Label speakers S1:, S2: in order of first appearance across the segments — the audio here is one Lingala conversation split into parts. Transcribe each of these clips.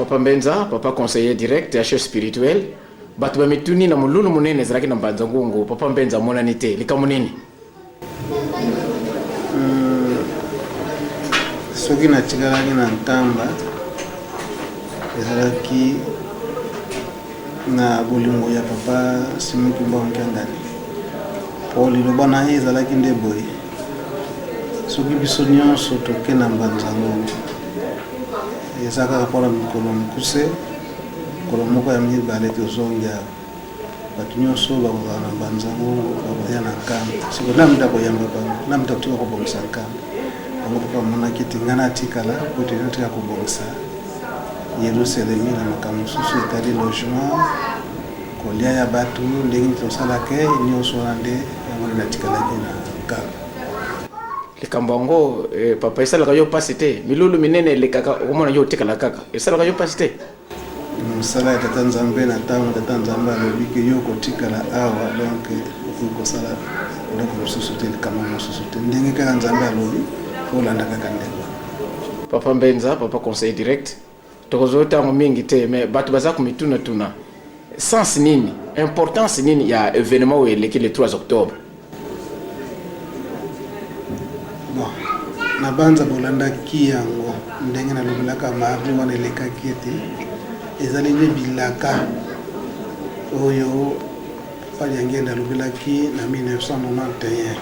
S1: Papa Mbenza, papa conseiller direct ya chef spirituel, bato bamituni na molulu monene ezalaki na Mbanza Ngungu, papa Mbenza amonani te, likambo nini?
S2: Soki natikalaki na Nkamba, ezalaki na bolingo ya papa Simon Kimbangu Kiangani, po liloba na ye ezalaki nde boye: soki biso nyonso toke na Mbanza Ngungu, eza kaka mpona mikolo mokuse, mokolo moko ya mibale tozongi awa, bato nyonso bakozala na Mbanza Ngungu bakoya na Nkamba. Sikoyo nani moto akoyamba bango? Nani moto akotika kobongisa Nkamba? Bango papa amonaki ete ngai natikala po ete natika kobongisa Yelusalemi na makambo mosusu etali logement, kolia ya bato, ndenge nini tosalaka nyonso wana, nde yango nde natikalaki na Nkamba.
S1: Likambo yango papa esalaka yo mpasi te? Milulu minene elekaka, okomona yo otikala kaka, esalaka yo mpasi te?
S2: Mosala ya Tata Nzambe, na ntango Tata Nzambe alobi ke yo okotikala awa, donc okoki kosala eloko mosusu te, likambo mosusu te, ndenge kaka Nzambe alobi, fo olanda kaka ndenge wana.
S1: Papa Mbenza, papa conseiller direct, tokozwa ntango mingi te, mais bato baza komitunatuna sens nini, importance nini ya événement oyo eleki le 3 octobre?
S2: Bon, nabanza bolandaki yango ndenge nalobelaka mardi wana elekaki ete ezali nde bilaka oyo Papa Diangienda alobelaki na 1991.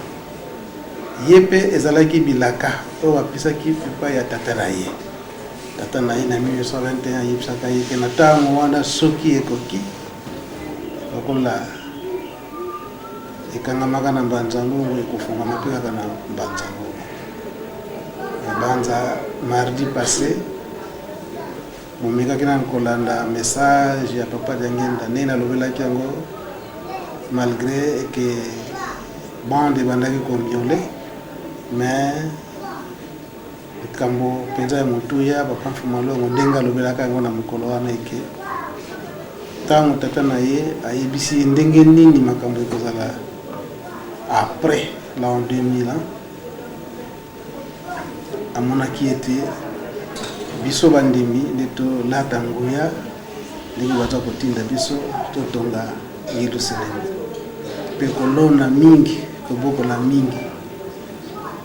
S2: Ye mpe ezalaki bilaka oyo bapesaki epai ya tata na ye. Tata na ye na 1821 ayebisaka ye ke na ntango wana soki ekoki, lokola ekangamaka na Mbanza Ngungu, ekofungwama mpe kaka na Mbanza Ngungu. Nabanza mardi passe bomekaki nanu kolanda message ya Papa Diangienda ndenge nalobelaki yango, malgre ke bande ebandaki komiole, mais likambo mpenza ya motuya, Papa Mfuma Longo ndenge alobelaka yango na mokolo wana, eke ntango tata na ye ayebisi ye ndenge nini makambo ekozala après l'an 2000 ans, amonaki ete biso bandimi nde tolata nguya ndenge baza kotinda biso totonga Yelusalemi mpe kolona mingi, kobokola mingi,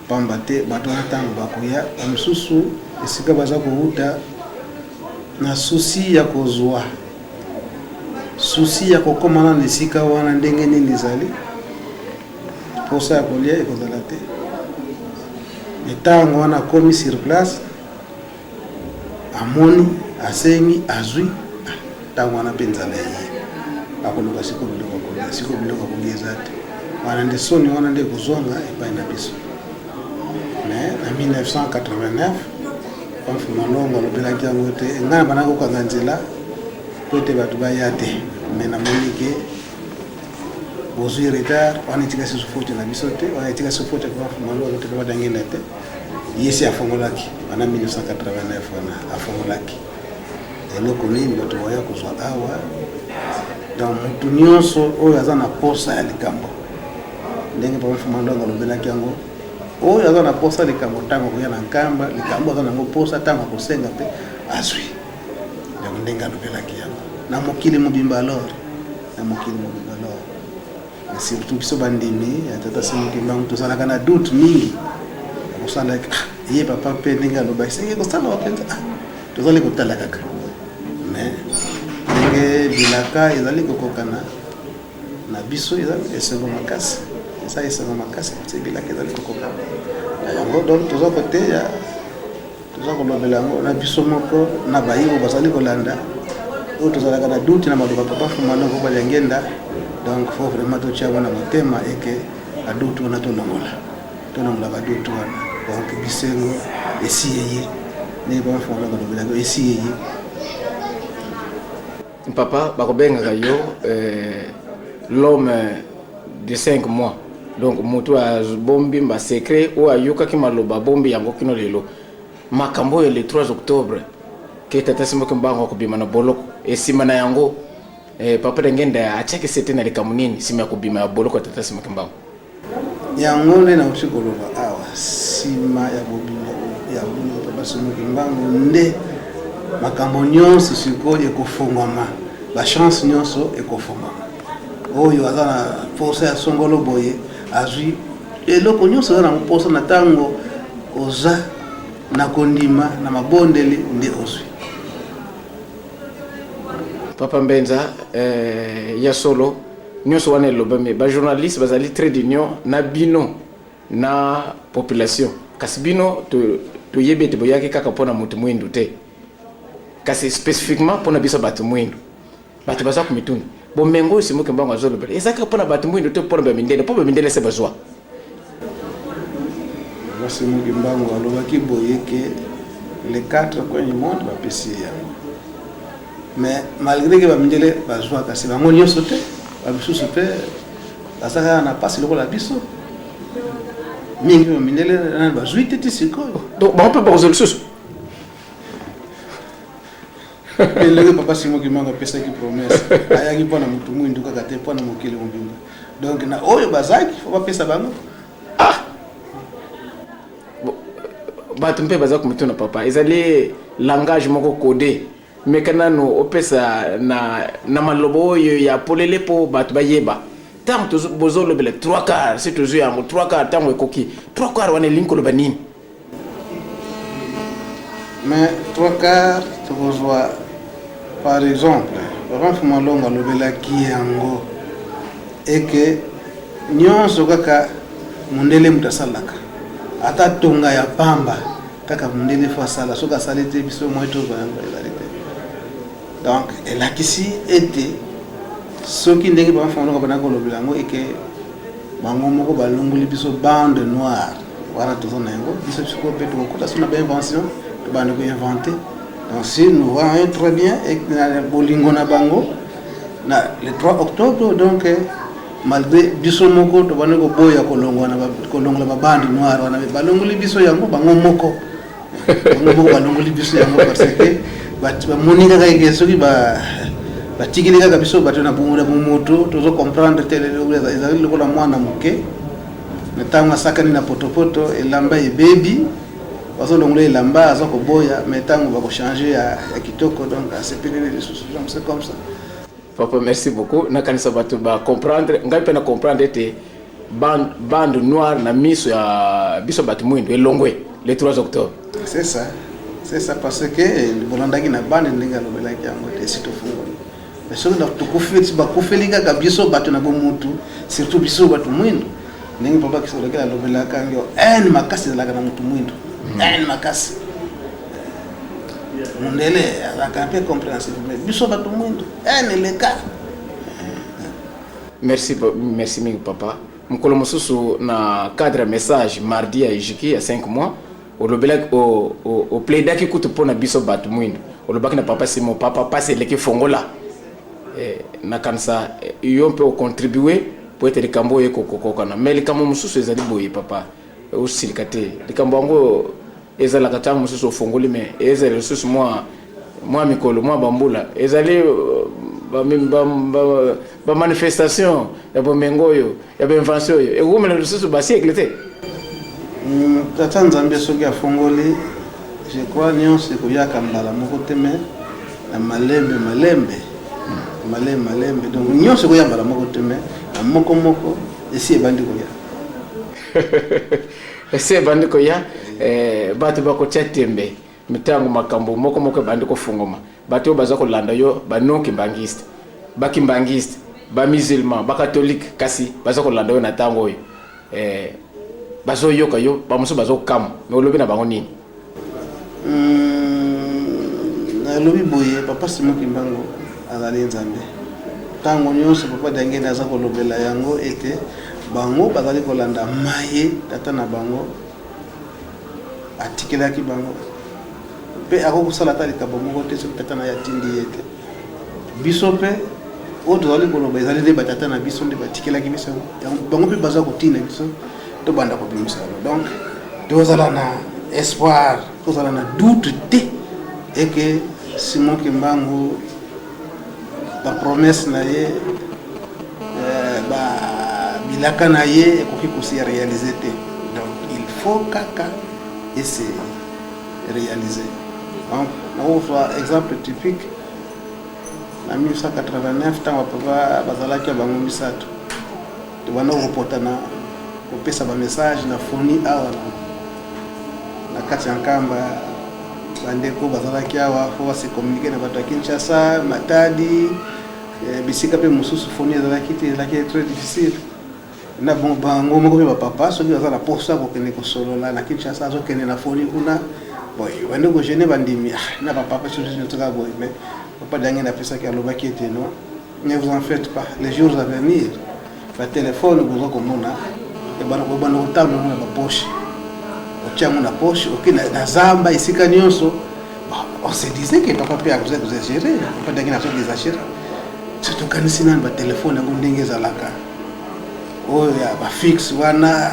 S2: pamba te bato wana ntango bakoya, bamosusu esika baza kowuta na susi ya kozwa, susi ya kokoma nano esika wana ndenge nini ezali, posa ya kolia ekozala te. Ntango wana akomi sur place, amoni, asengi, azwi, ntango wana mpe nzala eye, akoluka sikoyo biloko ya kolia, sikoyo biloko ya kolia eza te. Wana nde soni wana nde ekozonga epai na biso. Mais na 1989 Mfuma Longo alobelaki yango ete ngai na bandaki kokanga nzela po ete bato baya te, mais namoni ke bozwi retard wana, etika susu faute na biso te, wana etika susu faute ya Mfuma Longo te, Papa Diangienda te. Ye si afongolaki wana 1989, wana afongolaki eloko nini bato baya kozwa awa. Donc motu nyonso oyo aza na posa ya likambo, ndenge Papa Mfuma Longo alobelaki yango, oyo aza na posa likambo, ntango akoya na Nkamba, likambo aza nango posa, ntango akosenga mpe azwi. Donc ndenge alobelaki yango na mokili mobimba, alors na mokili mobimba, alors mais surtout biso bandimi ya Tata Simon Kimbangu tozalaka na doute mingi kosala ye papa mpe ndenge alobaki senge kosala mpenza, tozali kotala kaka, mais ndenge bilaka ezali kokokana na biso, eza esengo makasi, eza esengo makasi parce bilaka ezali kokokana na yango. Donc toza koteya, toza kolobela yango na biso moko na baye oyo bazali kolanda, oyo tozalaka na doute na maloba Papa Mfuma Longo Papa Diangienda. Donc faut vraiment totia yango na motema eke badoute wana tolongola, tolongola badoute wana. Donc bisengo esi eye, ndenge Papa Mfuma Longo alobela yango, esi eye.
S1: Papa, bakobengaka yo l'homme de 5 mois, donc moto abombi ba secret oyo ayokaki maloba, abombi yango kino lelo. Makambo oyo le 3 octobre ke Tata Simon Kimbangu akobima na boloko, esima na yango Papa Diangienda atiaki sete na likambo nini nsima ya kobima ya boloko ya Tata Simon Kimbangu?
S2: Yango nde nauti koloba awa, nsima ya bobima ya boloko Papa Simon Kimbangu nde Makambo nyonso sikoyo ekofongwama, ba chance nyonso ekofongwama. Oyo aza na posa ya songolo boye azwi eloko nyonso aza na mposa na ntango oza na kondima na mabondeli nde ozwi.
S1: Papa Mbenza, eh, ya solo nyonso wana elobami, ba journaliste bazali trait d'union na bino na population, kasi bino toyebi ete boyaki kaka mpona moto mwindu te, kasi spécifiquement mpona biso bato mwindu. Bato baza komituna bomengo oyo Simon Kimbangu azolobela eza kaka mpona bato mwindu te, mpona bamindele, mpo bamindele se bazwa.
S2: Simon Kimbangu alobaki boye ke les quatre coins du monde bapesi ye yango, mais malgré ke bamindele bazwa, kasi bango nyonso te, bamisusu mpe baza kaka na mpasi lokola biso. Mingi mpe bamindele nani bazwi te ti sikoyo.
S1: Donc bango mpe bakozwa lisusu.
S2: Mpe ndenge papa Simon Kimbangu apesaki promesse, ayaki mpo na motu mwindu kaka te, mpo na mokili mobimba. Donc na oyo bazaki fo bapesa bango.
S1: Ah! Bato mpe baza komituna papa, ezali langage moko code, meka nanu opesa na maloba oyo ya polele mpo bato bayeba. Ntango bozolobela 3 quart, si tozwi yango 3 quart, ntango ekoki 3 quart wana elingi koloba nini?
S2: Mais 3 quart tokozwa, par exemple papa Mfuma Longo alobelaki yango eke nyonso kaka mondele moto asalaka, ata tonga ya pamba kaka mondele fo asala, soki asali te biso moi tozwa yango ezali te. Donc elakisi ete soki ndenge papa Mfuma Longo abandaki kolobela yango eke bango moko balongoli biso bande noire wana toza na yango, biso sikoyo mpe tokokota so na bainvention, tobanda koinvente. Donc si nous voyons très bien na bolingo na bango na le 3 octobre, donc malgré biso moko tobandi koboya kolongola babande noire wana, balongoli biso yango bango moko, bango moko balongoli biso yango, parce que bamoni kaka eke soki batikeli kaka biso bato na bomoto tozo comprendre te. Ezali lokola mwana moke na ntango asakani na potopoto, elamba ebebi, bazolongola elamba, aza koboya, mais ntango bakochange ya kitoko, donc asepeleli lisusu. Donc c'est comme ça.
S1: Papa, merci beaucoup. Nakanisa bato bacomprendre, ngai mpe na comprendre ete bande noire na miso ya biso bato mwindu elongwe le 3 octobre.
S2: C'est ça, c'est ça, parce que bolandaki na bande ndenge alobelaki yango te, esi tofungoli. Mais soki tokufi, bakufeli kaka biso bato na bomutu, surtout biso bato mwindu, ndenge papa Kisolokele alobelaka yango, haine makasi ezalaka na motu mwindu, haine makasi. Mondele azalaka mpe compréhensif, mais biso bato mwindu haine eleka.
S1: Merci, merci mingi papa. Mokolo mosusu na cadre message mardi ya ejiki ya 5 mois, olobelaki, oplaidaki kutu mpona biso bato mwindu, olobaki na papa Simon: "Papa, pasi eleki, fongola." Nakanisa yo mpe ocontribue po ete likambo oyo ekokokokana. Mais likambo mosusu ezali boye papa, osilika te, likambo yango ezalaka ntango mosusu ofongoli, mais ezali lisusu mwa mikolo, mwa bambula, ezali bamanifestation ya bomengo oyo ya bainvention oyo ekomela lisusu basiècle te.
S2: Tata Nzambe soki afongoli, je crois nyonso ekoyaka mbala moko te, mais na malembe malembe, malembe malembe. Donc nyonso ekoya mbala moko te, mais na moko moko esi ebandi koya.
S1: Esi ebandi koya. Bato bakotia tembe ntango makambo moko moko ebandi kofungoma. Bato oyo baza kolanda yo, banon kimbangiste, bakimbangiste, bamusulman, bacatholique, kasi baza kolanda yo na ntango oyo, bazoyoka yo, bamosusu bazokamwa, me olobi na bango nini?
S2: Nalobi boye, papa Simon Kimbangu azali Nzambe. Ntango nyonso papa Diangenda aza kolobela yango ete bango bazali kolanda maye tata na bango atikelaki bango, mpe akoki kosala ata likambo moko te soki tata na ye atindi ye te. Biso mpe oyo tozali koloba ezali nde batata na biso nde batikelaki biso yango, bango mpe baza kotinda biso tobanda kobimisa yango. Donc tozala na espoir, tozala na doute te eke Simon Kimbangu, bapromesse na ye, bilaka na ye ekoki kose réaliser te. Donc il faut kaka ese réaliser. Donc Nakozwa exemple typique na 1989, ntango bapapa bazalaki ya bango misato, tobanda kopotana, kopesa bamessage na foni awa na kati ya Nkamba. Bandeko bazalaki awa, fo base communiquer na bato ya Kinshasa, Matadi, bisika mpe mosusu foni ezalaki te, ezalaki très difficile. Na bango moko mpe bapapa, soki baza na posa kokende kosolola na Kinshasa, azokende na foni kuna boye, bandi kogêner bandimi na bapapa soki boye. Mais papa Diangienda apesaki, alobaki ete: "Non, ne vous en faites pas, les jours à venir, batelefone boza komona ebanda kobanda kotambola na bapoche, otia yango na poche, oke na zamba, esika nyonso." On se disait que papa mpe akoza exagérer, papa Diangienda azoki exagérer. So tokanisi nani batelefone yango ndenge ezalaka, oyo ya bafixe wana,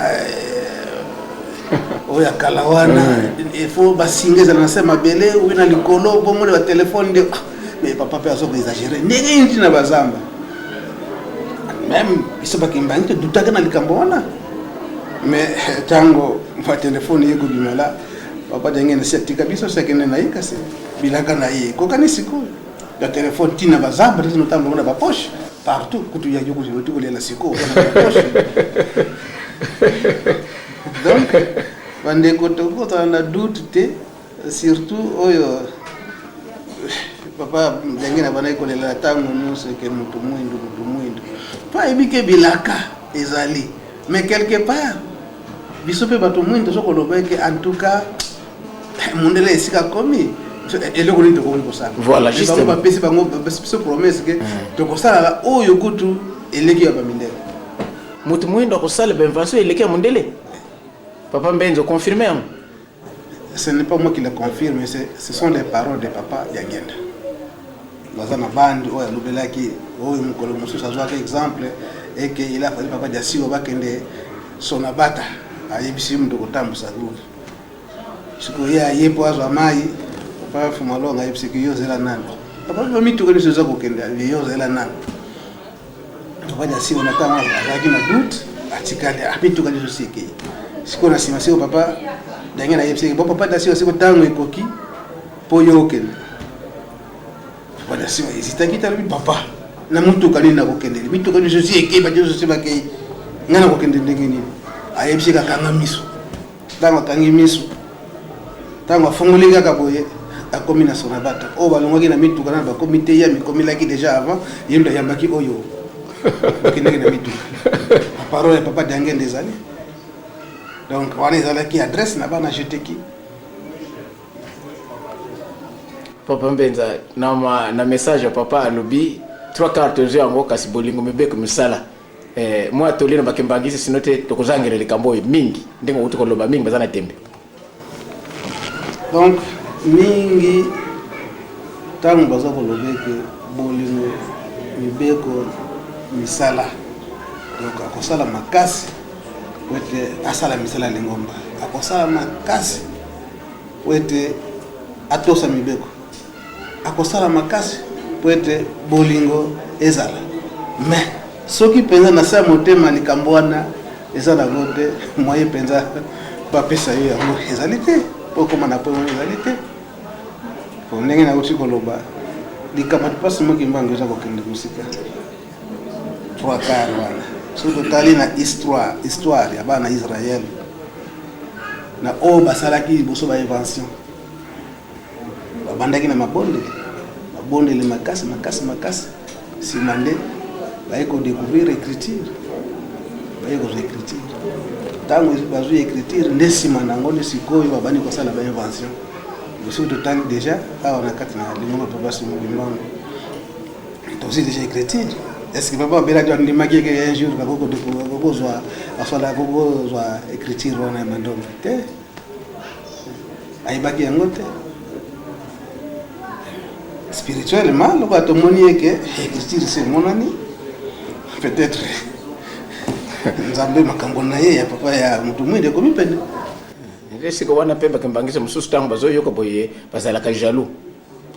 S2: oyo ya kala wana, il faut basinga ezala na se mabele oyo na likolo, bomona batelefone nde. Mais papa mpe azo koexagérer ndenge nini ntina bazamba? Même biso bakimbangi todutaki na likambo wana. Mais ntango batelefone ye kobimela, papa Diangienda si atika biso, si akende na ye, kasi bilaka na ye ekokani. Sikoyo ya telefone ntina bazamba te, notambola na bapoche partout, kutu ya yo oti kolela sikoyo na bapoche. Donc bandeko, tokozala na doute te, surtout oyo papa Diangienda bandaki kolela ntango nyonso eke moto mwindu, moto mwindu, mpo ayebi ke bilaka ezali. Mais quelque part biso mpe bato mwindu tozo koloba eke en tout cas mondele esika komi, eloko nini tokoki kosala?
S1: Voilà,
S2: justement. Bapesi bango, bapesi biso promesse ke tokosalala oyo kutu eleki ya bamindele.
S1: Moto mwindo akosala bainvention eleki ya mondele, papa Mbenzo, confirme yango?
S2: Ce n'est pas moi qui le confirme, ce sont les paroles de papa Diangienda. Baza na bandi oyo alobelaki, oyo mokolo mosusu azwaki exemple eke il a fallu papa Diasiwa bakende Sonabata, ayebisi ye moto kotambusa groupe. Sikoyo ye aye mpo azwa mai, papa Fumalonga ayebisiki: "Yo ozela nani, papa? Bamituka nyonso eza kokende, yo ozela nani?" Papa Diasiwa na ntango azalaki na doute, atikali, mituka nyonso si ekei. Sikoyo na nsima, sikoyo papa Diangienda ayebisaki: "Bo papa Diasiwa, sikoyo ntango ekoki mpo yo okende." Papa Diasiwa ezitaki te, alobi: "Papa, na motuka nini nakokendeli? Mituka nyonso si ekei, bato nyonso si bakei, ngai nakokende ndenge nini?" Ayebisi kakanga miso. Ntango akangi miso, ntango afungoli kaka boye, akomi na Sonabata. Oyo balongwaki na mituka nana bakomi te, ye amikomelaki déjà avant. Ye moto ayambaki oyo bakendaki na mituka. Baparole ya papa Diangienda ezali donc wana, ezalaki adresse na bana jeteki.
S1: Papa Mbenza, na message ya papa alobi trois quarts tozwi yango, kasi bolingo, mibeko, misala, mwa toli na bakimbangisi, sino te tokozangela likambo oyo mingi ndenge outi koloba, mingi baza na tembe.
S2: Donc mingi ntango baza koloba eke bolingo, mibeko, misala, donc akosala makasi po ete asala misala ya lingomba, akosala makasi po ete atosa mibeko, akosala makasi po ete bolingo ezala. Mais soki mpenza na se ya motema likambo wana eza nango te, moye mpenza bapesa yo yango ezali te, po okóma na po wana ezali te. Po ndenge nauti koloba, likambo mpasi moki mbango eza kokende mosika. Trois quarts wana, soki totali na histoire ya bana Israel na oyo basalaki liboso bainvention, babandaki na mabondeli, mabondeli makasi makasi makasi. Nsima nde baye kodécouvrir écriture, baye kozwa écriture. Ntango bazwi écriture, nde nsima na yango nde sikoyo babandi kosala bainvention. Soki totali déjà awa na kati na lingomba papa Simon Kimbangu, tozwi déjà écriture. Est ce que papa abelaki, andimaki eke un jour kakozwa, asala kokozwa écriture wana ya mandombe te? Ayebaki yango te. Spirituellement, lokola tomoni eke écriture se emonani, peut-être Nzambe makambo na ye ya papa ya motu mwindu ekomi pene.
S1: Esika wana mpe bakimbangisi mosusu, ntango bazoyoka boye, bazalaka jaloux.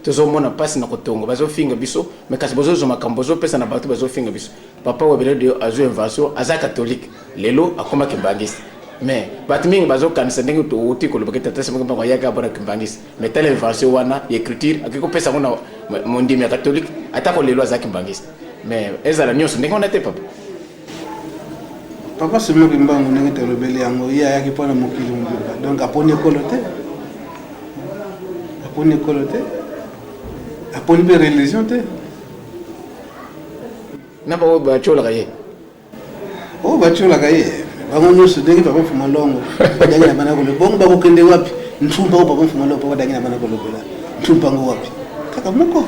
S1: Tozomona mpasi na kotonga, bazofinga biso, mais kasi bozozwa makambo, bozopesa na bato, bazofinga biso. Papa Wabeledio azwi invention, aza catholique, lelo akomaki mbangisi. Mais bato mingi bazokanisa ndenge towuti koloba ke tata Simon Kimbangu ayaki awa mpona kimbanguiste, mais tala invention wana ya écriture akoki kopesa yango na mondimi ya catholique atako lelo aza kimbanguiste. Mais ezala nyonso ndenge wana te papa.
S2: Papa Simon Kimbangu ndenge tolobeli yango, ye ayaki mpona mokili mobimba, donc aponi ekolo te, aponi ekolo te, aponi mpe religion te.
S1: Na baoyo batiolaka ye,
S2: oyo batiolaka ye bango nyonso ndenge papa Mfuma Longo badangi na bana koloba bongo bakokende wapi? Ntumba oyo papa Mfuma Longo papa dangi na bana kolobela ntumba yango wapi? Kaka moko.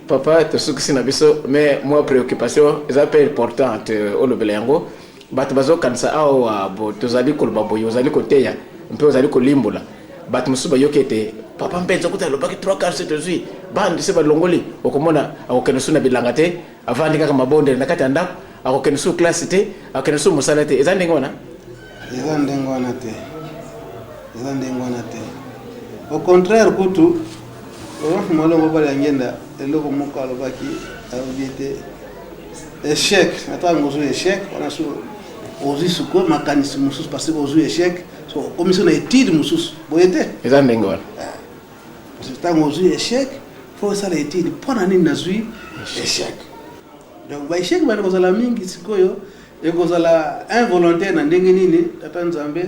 S1: Papa, tosukisi na biso, mais mwa préoccupation eza mpe importante olobela yango. Bato bazokanisa awa bo tozali koloba boye, ozali koteya mpe ozali kolimbola. Bato mosusu bayoki ete papa Mpenza kuta alobaki 3 quarts tozwi bande se balongoli, okomona akokende su na bilanga te, avandi kaka mabondeli na kati ya ndako, akokende su classe te, akokende su mosala te. Eza ndenge wana?
S2: Eza ndenge wana te, eza ndenge wana te. Au contraire kutu, papa Mfuma Longo Bala Ngenda eloko moko alobaki, alobi ete échec na ntango ozwi échec wana so ozwi sikoyo makanisi mosusu, parce que ozwi échec so okomi so na étude mosusu boye te.
S1: Eza ndenge wana.
S2: Parce que ntango ozwi échec, faut osala étude mpo na nini nazwi échec. Donc ba échec bana kozala mingi sikoyo ekozala involontaire na ndenge nini tata Nzambe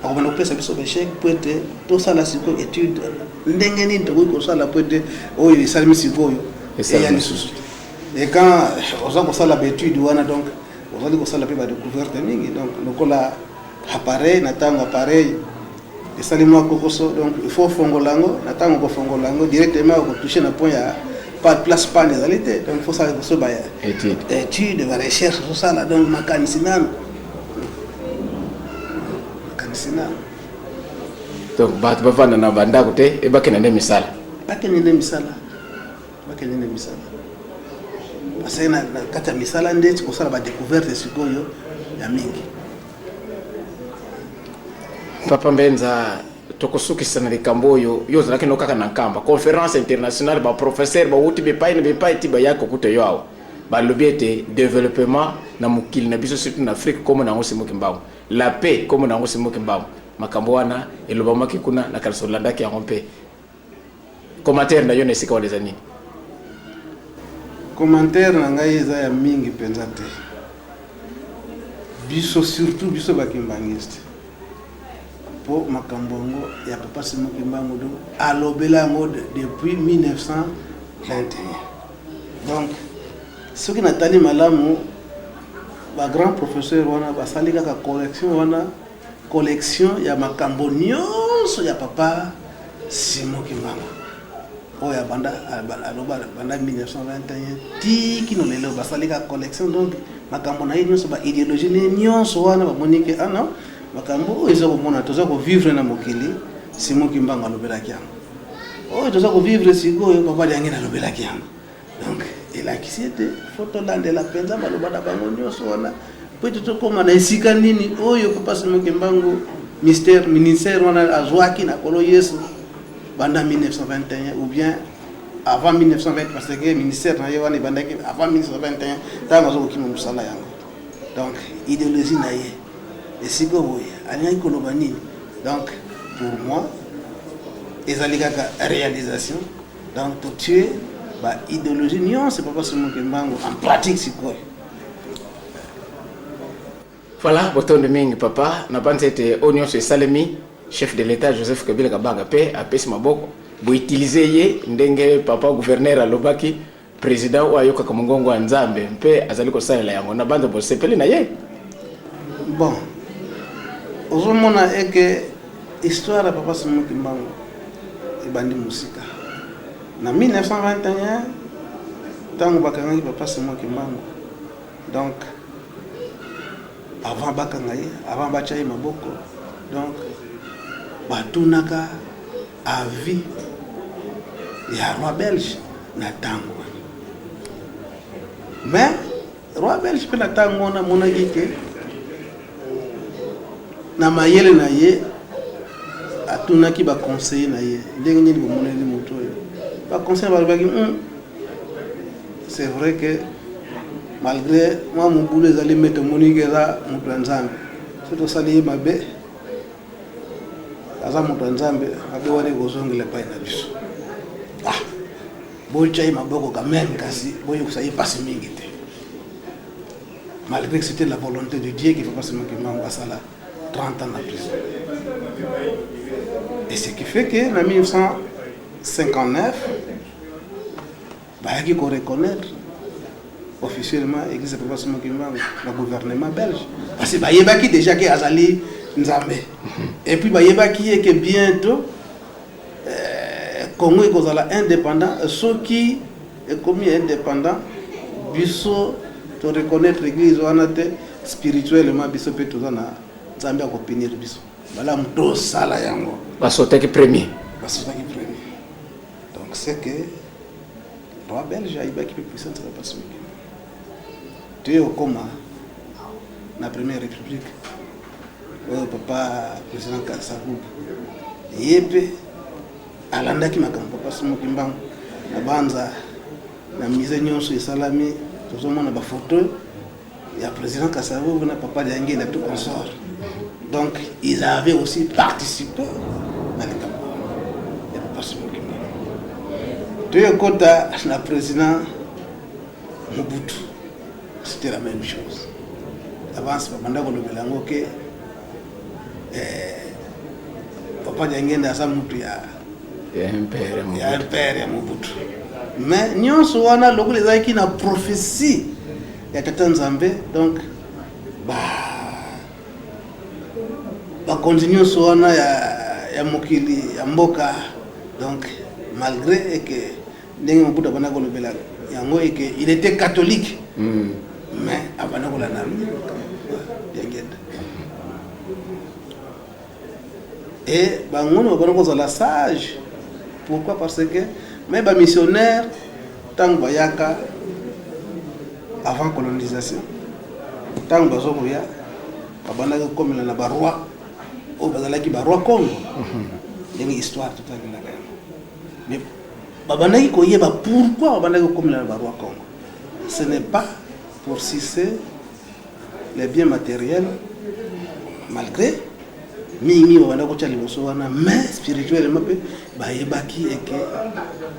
S2: akobanda kopesa biso ba échec po ete tosala sikoyo étude ndenge nini tokoki kosala po ete oyo esalemi sikoyo eya lisusu te. Et quand oza kosala ba étude wana, donc ozali kosala mpe ba découverte mingi. Donc lokola appareil, na ntango appareil esali mwa kokoso, donc il faut fongola yango. Na ntango kofongola yango directement, okotouche na point ya pas place panne ezali te. Donc il faut sala koso ba
S1: étude,
S2: étude, ba recherche osala, donc makanisi nano, makanisi nano.
S1: Donc bato bavanda na bandako te, ebakende nde misala.
S2: Bakende nde misala, bakende nde misala, parce que na kati ya misala nde kosala ba découverte sikoyo ya mingi.
S1: Papa Mbenza, tokosukisa na likambo oyo yo ozalaki no kaka na Nkamba, conférence internationale, baprofesseur bawuti bipai na bipai ti baya kokuta yo awa, balobi ete développement na mokili na biso, surtout na Afrique, kombo na yango Simon Kimbangu, la paix kombo na yango Simon Kimbangu. Makambo wana elobamaki kuna, na kanisa olandaki yango mpe commentaire na yo na esika wana eza nini?
S2: Commentaire na ngai eza ya mingi mpenza te. Biso, surtout biso bakimbangiste, mpo makambo yango ya papa Simon Kimbangu do alobela yango depuis 1921. Donc soki natali malamu, bagrand professeur wana basali kaka correction wana, collection ya makambo nyonso ya papa Simon Kimbangu oyo abanda aloba banda 1921 ti kino lelo. Basali kaka collection, donc makambo na ye nyonso, ba idéologie ne nyonso wana, bamoni ke ah non, makambo oyo eza komona, toza kovivre na mokili, Simon Kimbangu alobelaki yango. Oyo toza kovivre sikoyo, papa Diangi alobelaki yango. Donc elakisi ete faut tolandela mpenza maloba na bango nyonso wana po ete tokóma na esika nini oyo papa Simon Kimbangu, mystère ministère wana azwaki na Nkolo Yesu banda 1921 ou bien avant 1920, parce que ministère na ye wana ebandaki avant 1921, ntango aza kokima mosala yango. Donc idéologie na ye esika boye alingaki koloba nini? Donc pour moi ezali kaka réalisation. Donc totie ba idéologie nyonso papa Simon Kimbangu en pratique sikoyo.
S1: Voilà, botondi mingi papa. Nabanzi ete oyo nyonso esalemi, chef de l'État Joseph Kabila Kabanga mpe apesi maboko, boutilize ye ndenge papa gouverneur alobaki, président oyo ayokaka mongongo ya Nzambe mpe azali kosalela yango. Na banza bosepeli na ye.
S2: Bon, ozomona eke histoire ya papa Simon Kimbangu ebandi mosika na 1921, ntango bakangaki papa Simon Kimbangu. Donc avant bakanga ye, avant batya ye maboko, donc batunaka avis ya roi belge na ntango wana. Mais roi belge mpe na ntango wana amonaki ke na mayele na ye, atunaki baconseiller na ye: ndenge nini bomoneli moto oyo? Baconseiller balobaki: c'est vrai que Malgre mwa mobulu ezali, me tomoni ke eza moto ya Nzambe. Soki tosali ye mabe, aza moto ya Nzambe, mabe wana ekozongela epai na biso. Ah, botya ye maboko quand même, kasi boyokisa ye mpasi mingi te. Malgré que c'était la volonté de Dieu que Papa Simon Kimbangu asala 30 ans na prison. Et ce qui fait que en 1959, bayaki ko reconnaître officiellement église ya Papa Simon Kimbangu na gouvernement belge, parce que bayebaki déjà ke azali Nzambe. Et puis bayebaki ye ke bientôt Congo ekozala indépendant. Soki ekomi indépendant, biso to reconnaître église wana te, spirituellement biso mpe toza na Nzambe akopunir biso. Malamu tosala yango.
S1: Basotaki premier.
S2: Basotaki premier. Donc c'est que roi belge ayibaki mpe puissance ya Papa Simon Kimbangu. Toye kokoma na première république oyo, papa président Kasavubu ye mpe alandaki makambo Papa Simon Kimbangu. Na banza na musée nyonso esalami, tozomona bafoto ya président Kasavubu na papa Diangienda, tout consort. Donc ils avaient aussi participé na likambo wana ya Papa Simon Kimbangu. Toyekota na président Mobutu, c'était la même chose. Avance babanda kolobela yango ke papa Diangienda aza mutu ya
S1: ya impere.
S2: Ya impere ya Mobutu. Mais nyonso wana lokola ezalaki na prophétie ya tata Nzambe, donc ba bakonzi nyonso wana ya mokili, ya mboka, donc malgré eke ndenge Mobutu abanda kolobela yango eke il était catholique, mais abanda kolanda Diangienda. Et bango babanda kozala sage. Pourquoi? Parce que mais bamissionnaire, ntango bayaka avant colonisation, ntango bazokoya, babandaki kokomela na baroi oyo bazalaki baroi Congo, ndenge histoire totangelaka yango. Mais babandaki koyeba pourquoi babandaki kokomela na baroi Congo. Ce n'est pas pour sucer les biens matériels, malgré mingi babanda kotya liboso wana, mais spirituellement mpe bayebaki eke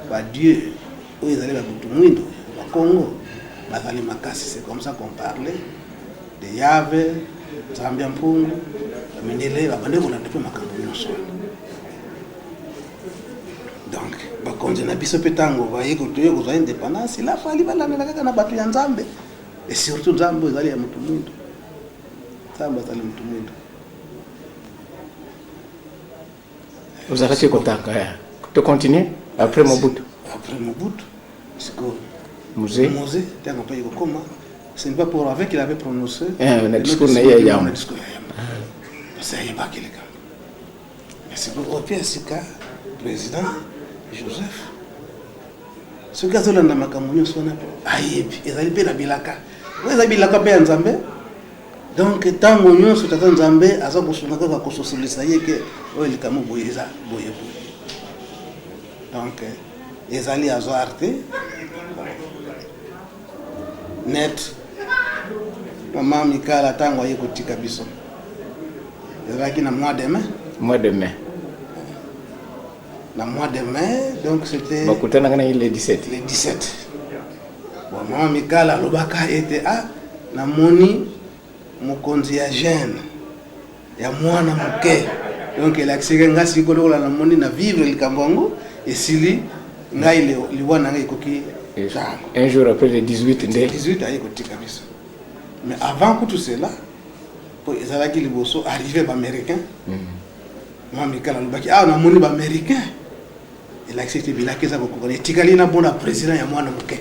S2: badieu oyo ezali babutu mwindo bakongo bazali makasi. C'est comme ça qu'on parlait de Yahvé, Nzambe ya mpungu. Bamindele babandi kolanda mpe makambo nyonso wana. Donc bakonzi na biso mpe, ntango baye toye kozwa indépendance, il a fallu balandela kaka na bato ya Nzambe, et surtout Nzambe oyo ezali ya motu mwindo. Nzambe azali motu mwindo.
S1: Ozalaki kotanga ya to continue après Mobutu?
S2: Après Mobutu, sikoyo
S1: Mzee.
S2: Mzee, ntango mpe ekokoma, ce n'est pas pour avec qu'il avait prononcé
S1: na discours na ye ya yambo.
S2: Na discours ya yambo, parce que ayebaki likambo. Mais sikoyo oyo mpe ya sika, président Joseph, soki azolanda makambo nyonso wana mpe ayebi ezali mpe na bilaka oyo eza bilaka mpe ya Nzambe. Donc ntango nyonso tata Nzambe aza kosunga kaka kososolisa ye ke oyo likambo boye eza boye boye. Donc ezali hasard te. Net mama Mikala, ntango aye kotika biso, ezalaki na mois de mai.
S1: Mois de mai.
S2: Na mois de mai, donc c'était
S1: Bakutanaka na ye le 17.
S2: Le 17. Bon, mama Mikala alobaka ete: "Ah, namoni mokonzi ya jeune ya mwana moke." Donc elakisaki nga sikoyo lokola namoni na vivre likambo yango esili ngai, liwa na ngai ekoki ntango.
S1: Un jour après, le 18 nde.
S2: 18 aye kotika biso. Mais avant kutu cela, po ezalaki liboso arrivé baaméricain, mama Mikala alobaki: "Awa namoni baaméricain." Elakisi ete bilaka eza kokokana, etikali na bona président ya mwana moke.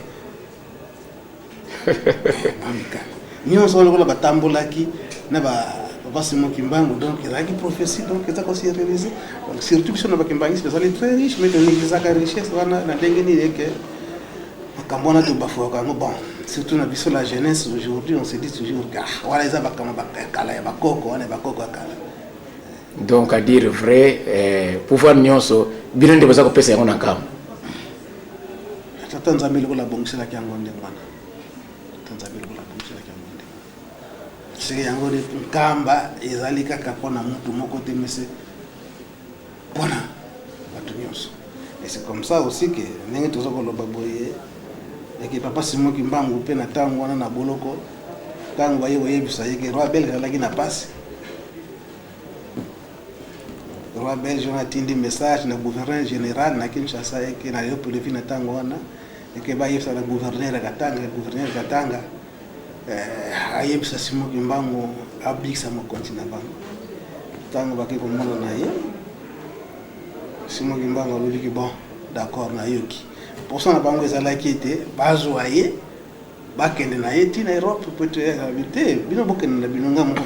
S2: Mama Mikala nyonso wana lokola batambolaki na papa Simon Kimbangu, donc ezalaki prophétie, donc eza kose réaliser. Donc surtout biso na bakimbangisi tozali très riche, mais tonégligeaka richesse wana na ndenge nini eke makambo wana tobafouaka yango. Bon, surtout na biso la jeunesse aujourd'hui, on se dit toujours: "Ah, wana eza makambo ya kala, ya bakoko wana, ya bakoko ya kala."
S1: Donc à dire vrai, pouvoir nyonso bino nde boza kopesa yango na nkambo.
S2: Tata Nzambe lokola abongiselaki yango ndenge wana. Tata Nzambe lokola abongiselaki yango ndenge. Seke yango nde Nkamba ezali kaka mpo na mutu moko te mais c'est mpo na bato nyonso. Et c'est comme ça aussi que ndenge toza koloba boye eke papa Simon Kimbangu mpe na ntango wana na boloko, ntango baye koyebisa ye ke roi belge azalaki na pasi, roi belge wana atindi message na gouverneur général na Kinshasa eke na Leopoldville na ntango wana eke bayebisa na gouverneur ya Katanga, gouverneur ya Katanga eh, ayebisa Simon Kimbangu abikisa mokonzi na bango. Ntango bake komona na ye, Simon Kimbangu alobiki bon, d'accord, nayoki. Mposa na bango ezalaki ete bazwa ye bakende na ye ti na Europe po ete alobi te bino bokende na bino nga moko.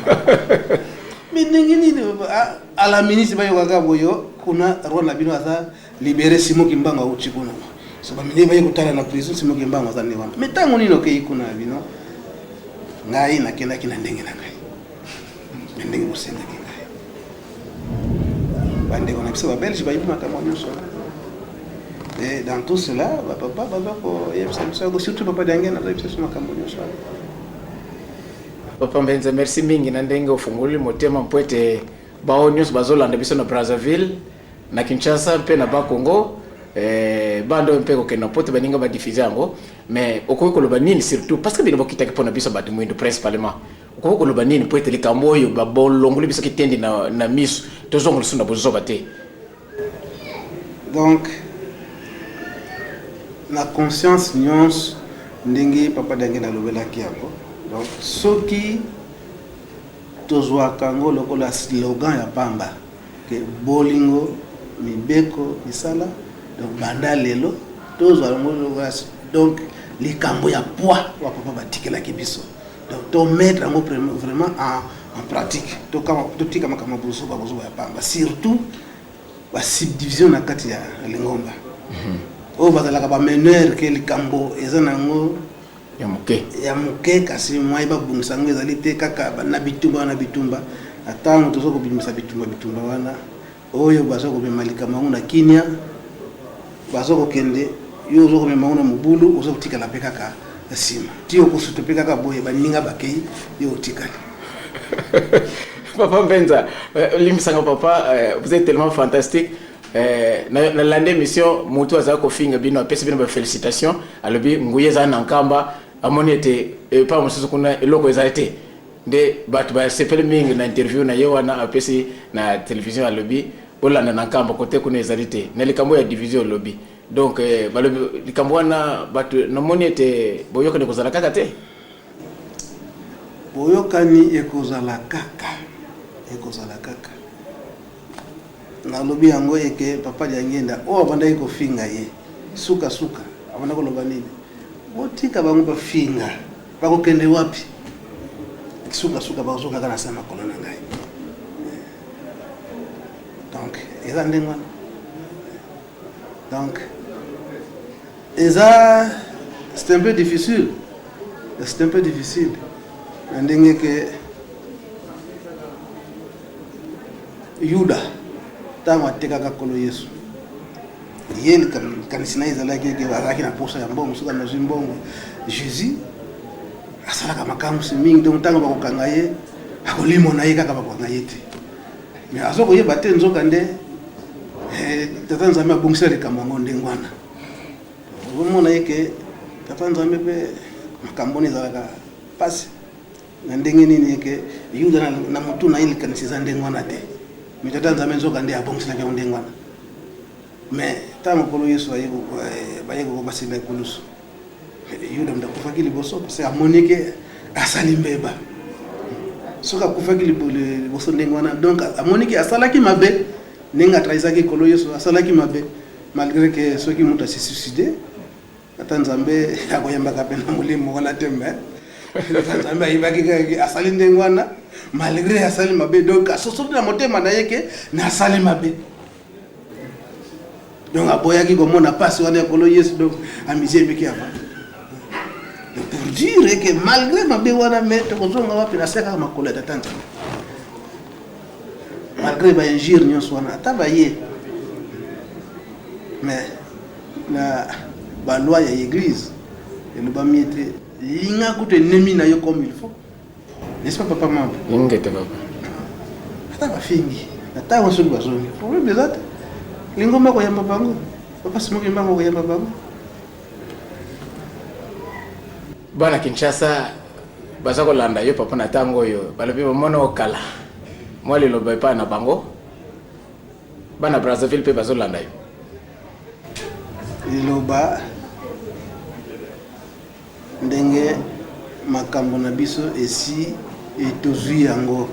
S2: Mais ndenge nini à la ministre bayokaka boyo kuna roi na bino aza libere Simon Kimbangu awuti kuna. So bamindele baye kotala na prison Simon Kimbangu aza nde wana. Mais ntango nini okei kuna na bino? Ngai nakendaki na ndenge na ngai, na ndenge bosengaki ngai. Bandeko na biso ba Belge bayebi makambo nyonso wana. Et dans tout cela, ba papa baza koyebisa biso yango, surtout papa Diangienda azoyebisa biso makambo nyonso wana.
S1: Papa Mbenza, merci mingi na ndenge ofungoli motema mpo ete bao nyonso bazolanda biso na Brazzaville, na Kinshasa mpe na Bas-Congo, bande oyo mpe kokende na poto baninga ba diffuser yango. Mais okoki koloba nini surtout parce que bino bokitaki mpo na biso bato mwindu principalement, okoki koloba nini mpo ete likambo oyo babolongoli biso kitendi na miso, tozonga lisusu na bozoba te?
S2: Donc na conscience nyonso ndenge papa Diangienda alobelaki yango, donc soki tozwaka yango lokola slogan ya pamba ke bolingo, mibeko, misala, donc banda lelo tozwa yango lokola donc likambo ya poids wa papa batikelaki biso, donc to mettre yango vraiment en pratique, totika makambo bozoba bozoba ya pamba, surtout ba subdivision na kati ya lingomba oyo bazalaka ba meneur ke likambo eza na yango
S1: ya moke
S2: ya moke, kasi mwai babongisa yango ezali te kaka na bitumba na bitumba. Ntango toza kobimisa bitumba bitumba wana oyo baza komema likambo yango na kimia, baza kokende, yo oza komema yango na mobulu, oza kotikala mpe kaka nsima ti okosuta mpe kaka boye, baninga bakei, yo otikali.
S1: Papa Mbenza, limbisanga papa, vous êtes tellement fantastique. Nalandi émission, motu aza kofinga bino, apesi bino ba félicitation, alobi nguya eza na Nkamba, amoni ete epa mosusu kuna eloko ezali te. Nde bato basepeli mingi na interview na ye wana apesi na télévision, alobi bolanda na Nkamba kote kuna ezali te na likambo ya division olobi. Donc balobi likambo wana bato namoni ete boyokani ekozala kaka te.
S2: Boyokani ekozala kaka, ekozala kaka. Nalobi yango eke papa Diangienda oyo abandaki kofinga ye suka suka abanda koloba nini? Botika bango bafinga, bakokende wapi? Suka suka bakozonga kaka na se makolo na ngai. Donc eza ndenge wana. Donc eza c'est un peu difficile, c'est un peu difficile na ndenge ke Yuda ntango atekaka Nkolo Yesu, ye likanisi na ye ezalaki eke azalaki na posa ya mbongo. Soki amezwi mbongo, Jésus asalaka makamwisi mingi, donc ntango bakokanga ye akolimona ye kaka, bakokanga ye te. Mais aza koyeba te nzoka nde tata Nzambe abongisela likambo yango ndenge wana. Ozomona ye ke tata Nzambe mpe makambo wana ezalaka mpasi na ndenge nini eke Yuda na motu na ye likanisi eza ndenge wana te, mais tata Nzambe nzoka nde abongiselaki yango ndenge wana. Mais ntango Nkolo Yesu baye kokobasela na ekulusu, Yuda moto akufaki liboso parce que amoni ke asali mbeba. Soki akufaki liboso ndenge wana, donc amoni ke asalaki mabe ndenge atrahisaki Nkolo Yesu, asalaki mabe malgré que soki moto asi suicide, ata Nzambe akoyambaka mpe na molimo wana te, mais ata Nzambe ayebaki kaka asali ndenge wana malgré asali mabe, donc asosoli na motema na ye ke nasali mabe, donc aboyaki komona pasi wana ya Nkolo Yesu, donc amisie ebiki avant. Donc pour dire que malgré mabe wana, mais tokozonga wapi? Na se kaka makolo ya tata Nzambe, malgré ba injure nyonso wana ata baye. Mais na ba loi ya église elobami ete Linga kutu ennemi na yo comme il faut. N'est-ce pas papa Mambo?
S1: Ingete papa.
S2: Ata bafingi, na ntango soki bazongi, problème eza te. Lingomba koyamba bango, papa Simon Kimbangu koyamba bango.
S1: Bana Kinshasa baza kolanda yo papa na ntango oyo balobi bamona okala mwa liloba epai na bango. Bana Brazzaville mpe bazolanda yo.
S2: Liloba ndenge makambo na biso esi tozwi yango,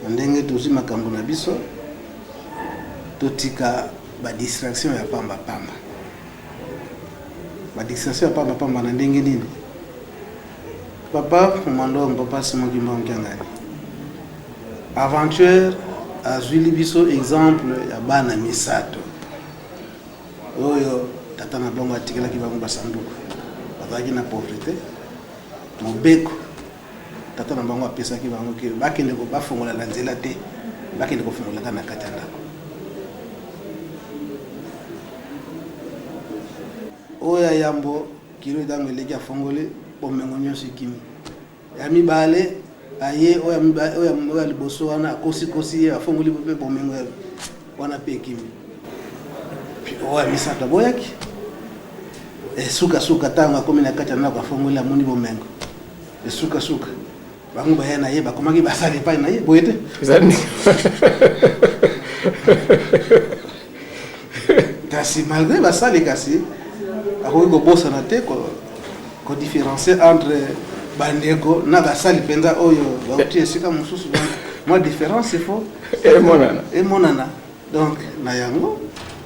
S2: na ndenge tozwi makambo na biso, totika ba distraction ya pamba pamba. Ba distraction ya pamba pamba na ndenge nini? Papa Mandongo, papa Simon Kimbangu Kiangani, aventure azwili biso exemple ya bana misato oyo tata na bango atikelaki bango basanduku, bazalaki na pauvrete. Mobeko tata na bango apesaki bango ke bakende bafongola na nzela te, bakende kofongola kaka na kati ya ndako. Oyo ya yambo kilo ntango eleki afongoli bomengo nyonso ekimi. Ya mibale aye oyo ya liboso wana akosikosi ye afongoli mpe bomengo wana mpe ekimi. Oyo ya misato aboyaki. Sukasuka ntango akomi na kati ya ndako afongoli amoni bomengo. Sukasuka bango baya na ye bakomaki basali epai na ye boye te. Kasi malgré basali kasi akoki kobosana te ko différencier entre bandeko na basali mpenza oyo bauti esika mosusu. Donc mwa différence il faut
S1: emonana
S2: emonana. Donc na yango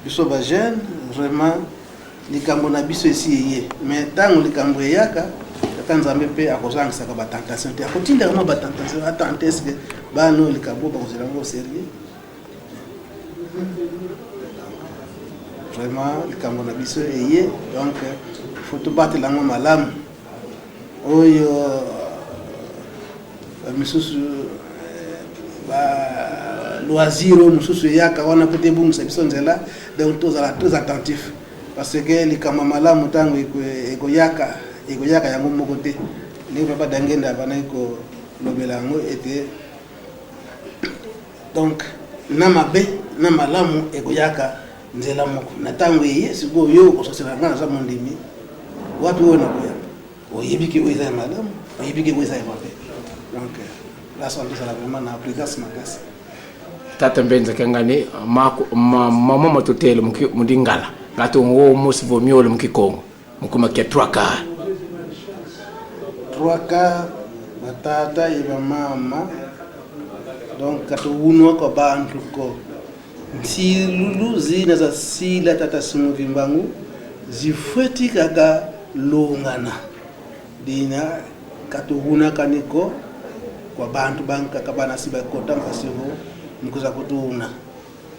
S2: biso ba jeune vraiment likambo na biso esi eye, mais ntango likambo eyaka tata Nzambe mpe akozangisaka ba tentation te, akotindaka mwa ba tentation atente est-ce que bana oyo likambo bakozela yango sérieux. Vraiment likambo na biso eye, donc il faut tobatela yango malamu. Oyo misusu ba loisir oyo mosusu eyaka wana po te ebungisa biso nzela, donc tozala très attentif parce que likambo ya malamu ntango ekoyaka ekoyaka yango moko te. Ndenge papa Dangenda abandaki kolobela yango ete donc na mabe na malamu ekoyaka nzela moko na ntango eye. Sikoyo yo okososela nga naza mondimi wapi oyo nakoyamba, oyebi ke oyo eza ya malamu, oyebi ke oyo eza ya mabe. Donc place wana tozala vraiment na prudence makasi.
S1: Tata mbenza kengani mama matutele mudingala ngati ngo musi vomiole mukikongo mukuma kia 3 quarts.
S2: 3 quarts batata ye bamama donc katounwa kwa bantu ko nsilulu zina za sila tata Simon Kimbangu zifweti kaka longana dina katounaka niko kwa bantu bankaka bana si bakota mpasivo mukuza kutuuna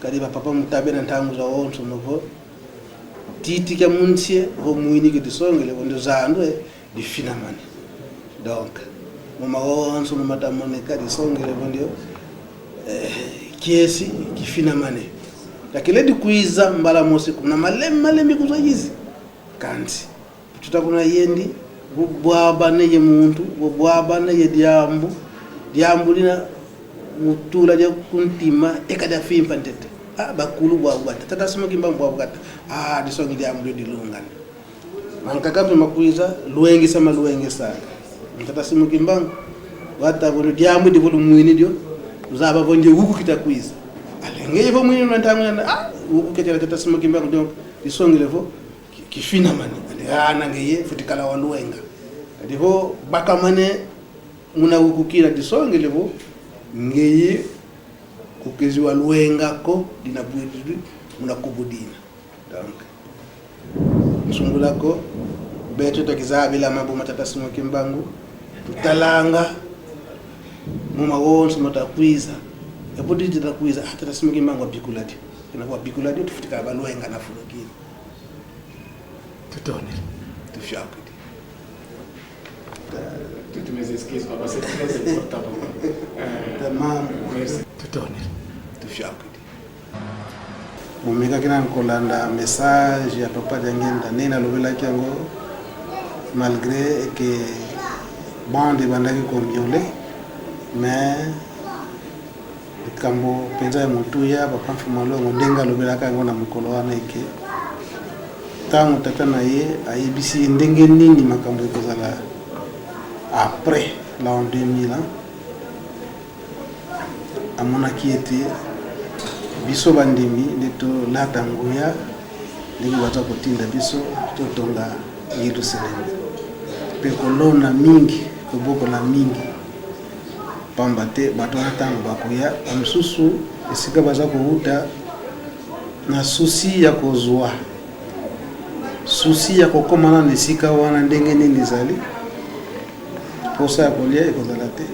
S2: kadi bapapa mutabe na ntangu za onso novo titika munsie vo mwiniki disongele vondo zandwe difinamane. Donc moma onso nomatamoneka disongele vondio kiesi kifinamane kakele dikwiza mbala mosi kuna malemi malemi kuzwa yizi kanti tuta kuna yendi bubwaba neye muntu bubwaba neye diambu diambu lina mutula dia kuntima eka dia fimpa ntete ah bakulu bwabu bata tata simo kimba bwabu kata ah disongi diambu dio dilungana mankaka mpe makwiza luengisa maluengisa tata simo kimbangu wata bono diambu di bolu mwini dio zaba bonje wuku kita kwiza alenge vo mwini na ntango na ah wuku ketela tata simo kimbangu donc disongi levo kifina mani ale ah nangeye futikala waluenga divo bakamane muna wukukira disongi levo ngeye kukezi waluenga ko dina bwidi muna kubudina donc nsungulako beto tokizabila mabuma tata Simon Kimbangu tutalanga muma wonso matakwiza epoti titakwiza tata Simon Kimbangu abikuladi ina abikuladi tufutika balwenga na fulukini
S1: tutonele
S2: tufyakudi.
S1: Toutes mes excuses, papa, c'est très important, papa.
S2: Tamam.
S1: Merci. Tutonele.
S2: Tufyakudi. Bomekaki na kolanda message ya papa Diangenda ndenge nalobelaki yango. Malgré que bande ebandaki ko miauler, mais likambo mpenza ya motuya, Papa Mfuma Longo ndenge alobelaka yango na mokolo wana, eke ntango tata na ye ayebisi ye ndenge nini makambo ekozala après l'an 2000 ans, amonaki ete biso bandimi nde tolata nguya ndenge baza kotinda biso totonga Yelusalemi mpe kolona mingi, kobokola mingi, pamba te bato wana ntango bakoya, bamosusu esika baza kowuta na susi ya kozwa susi ya kokoma nano esika wana ndenge nini ezali mposa ya kolia ekozala te.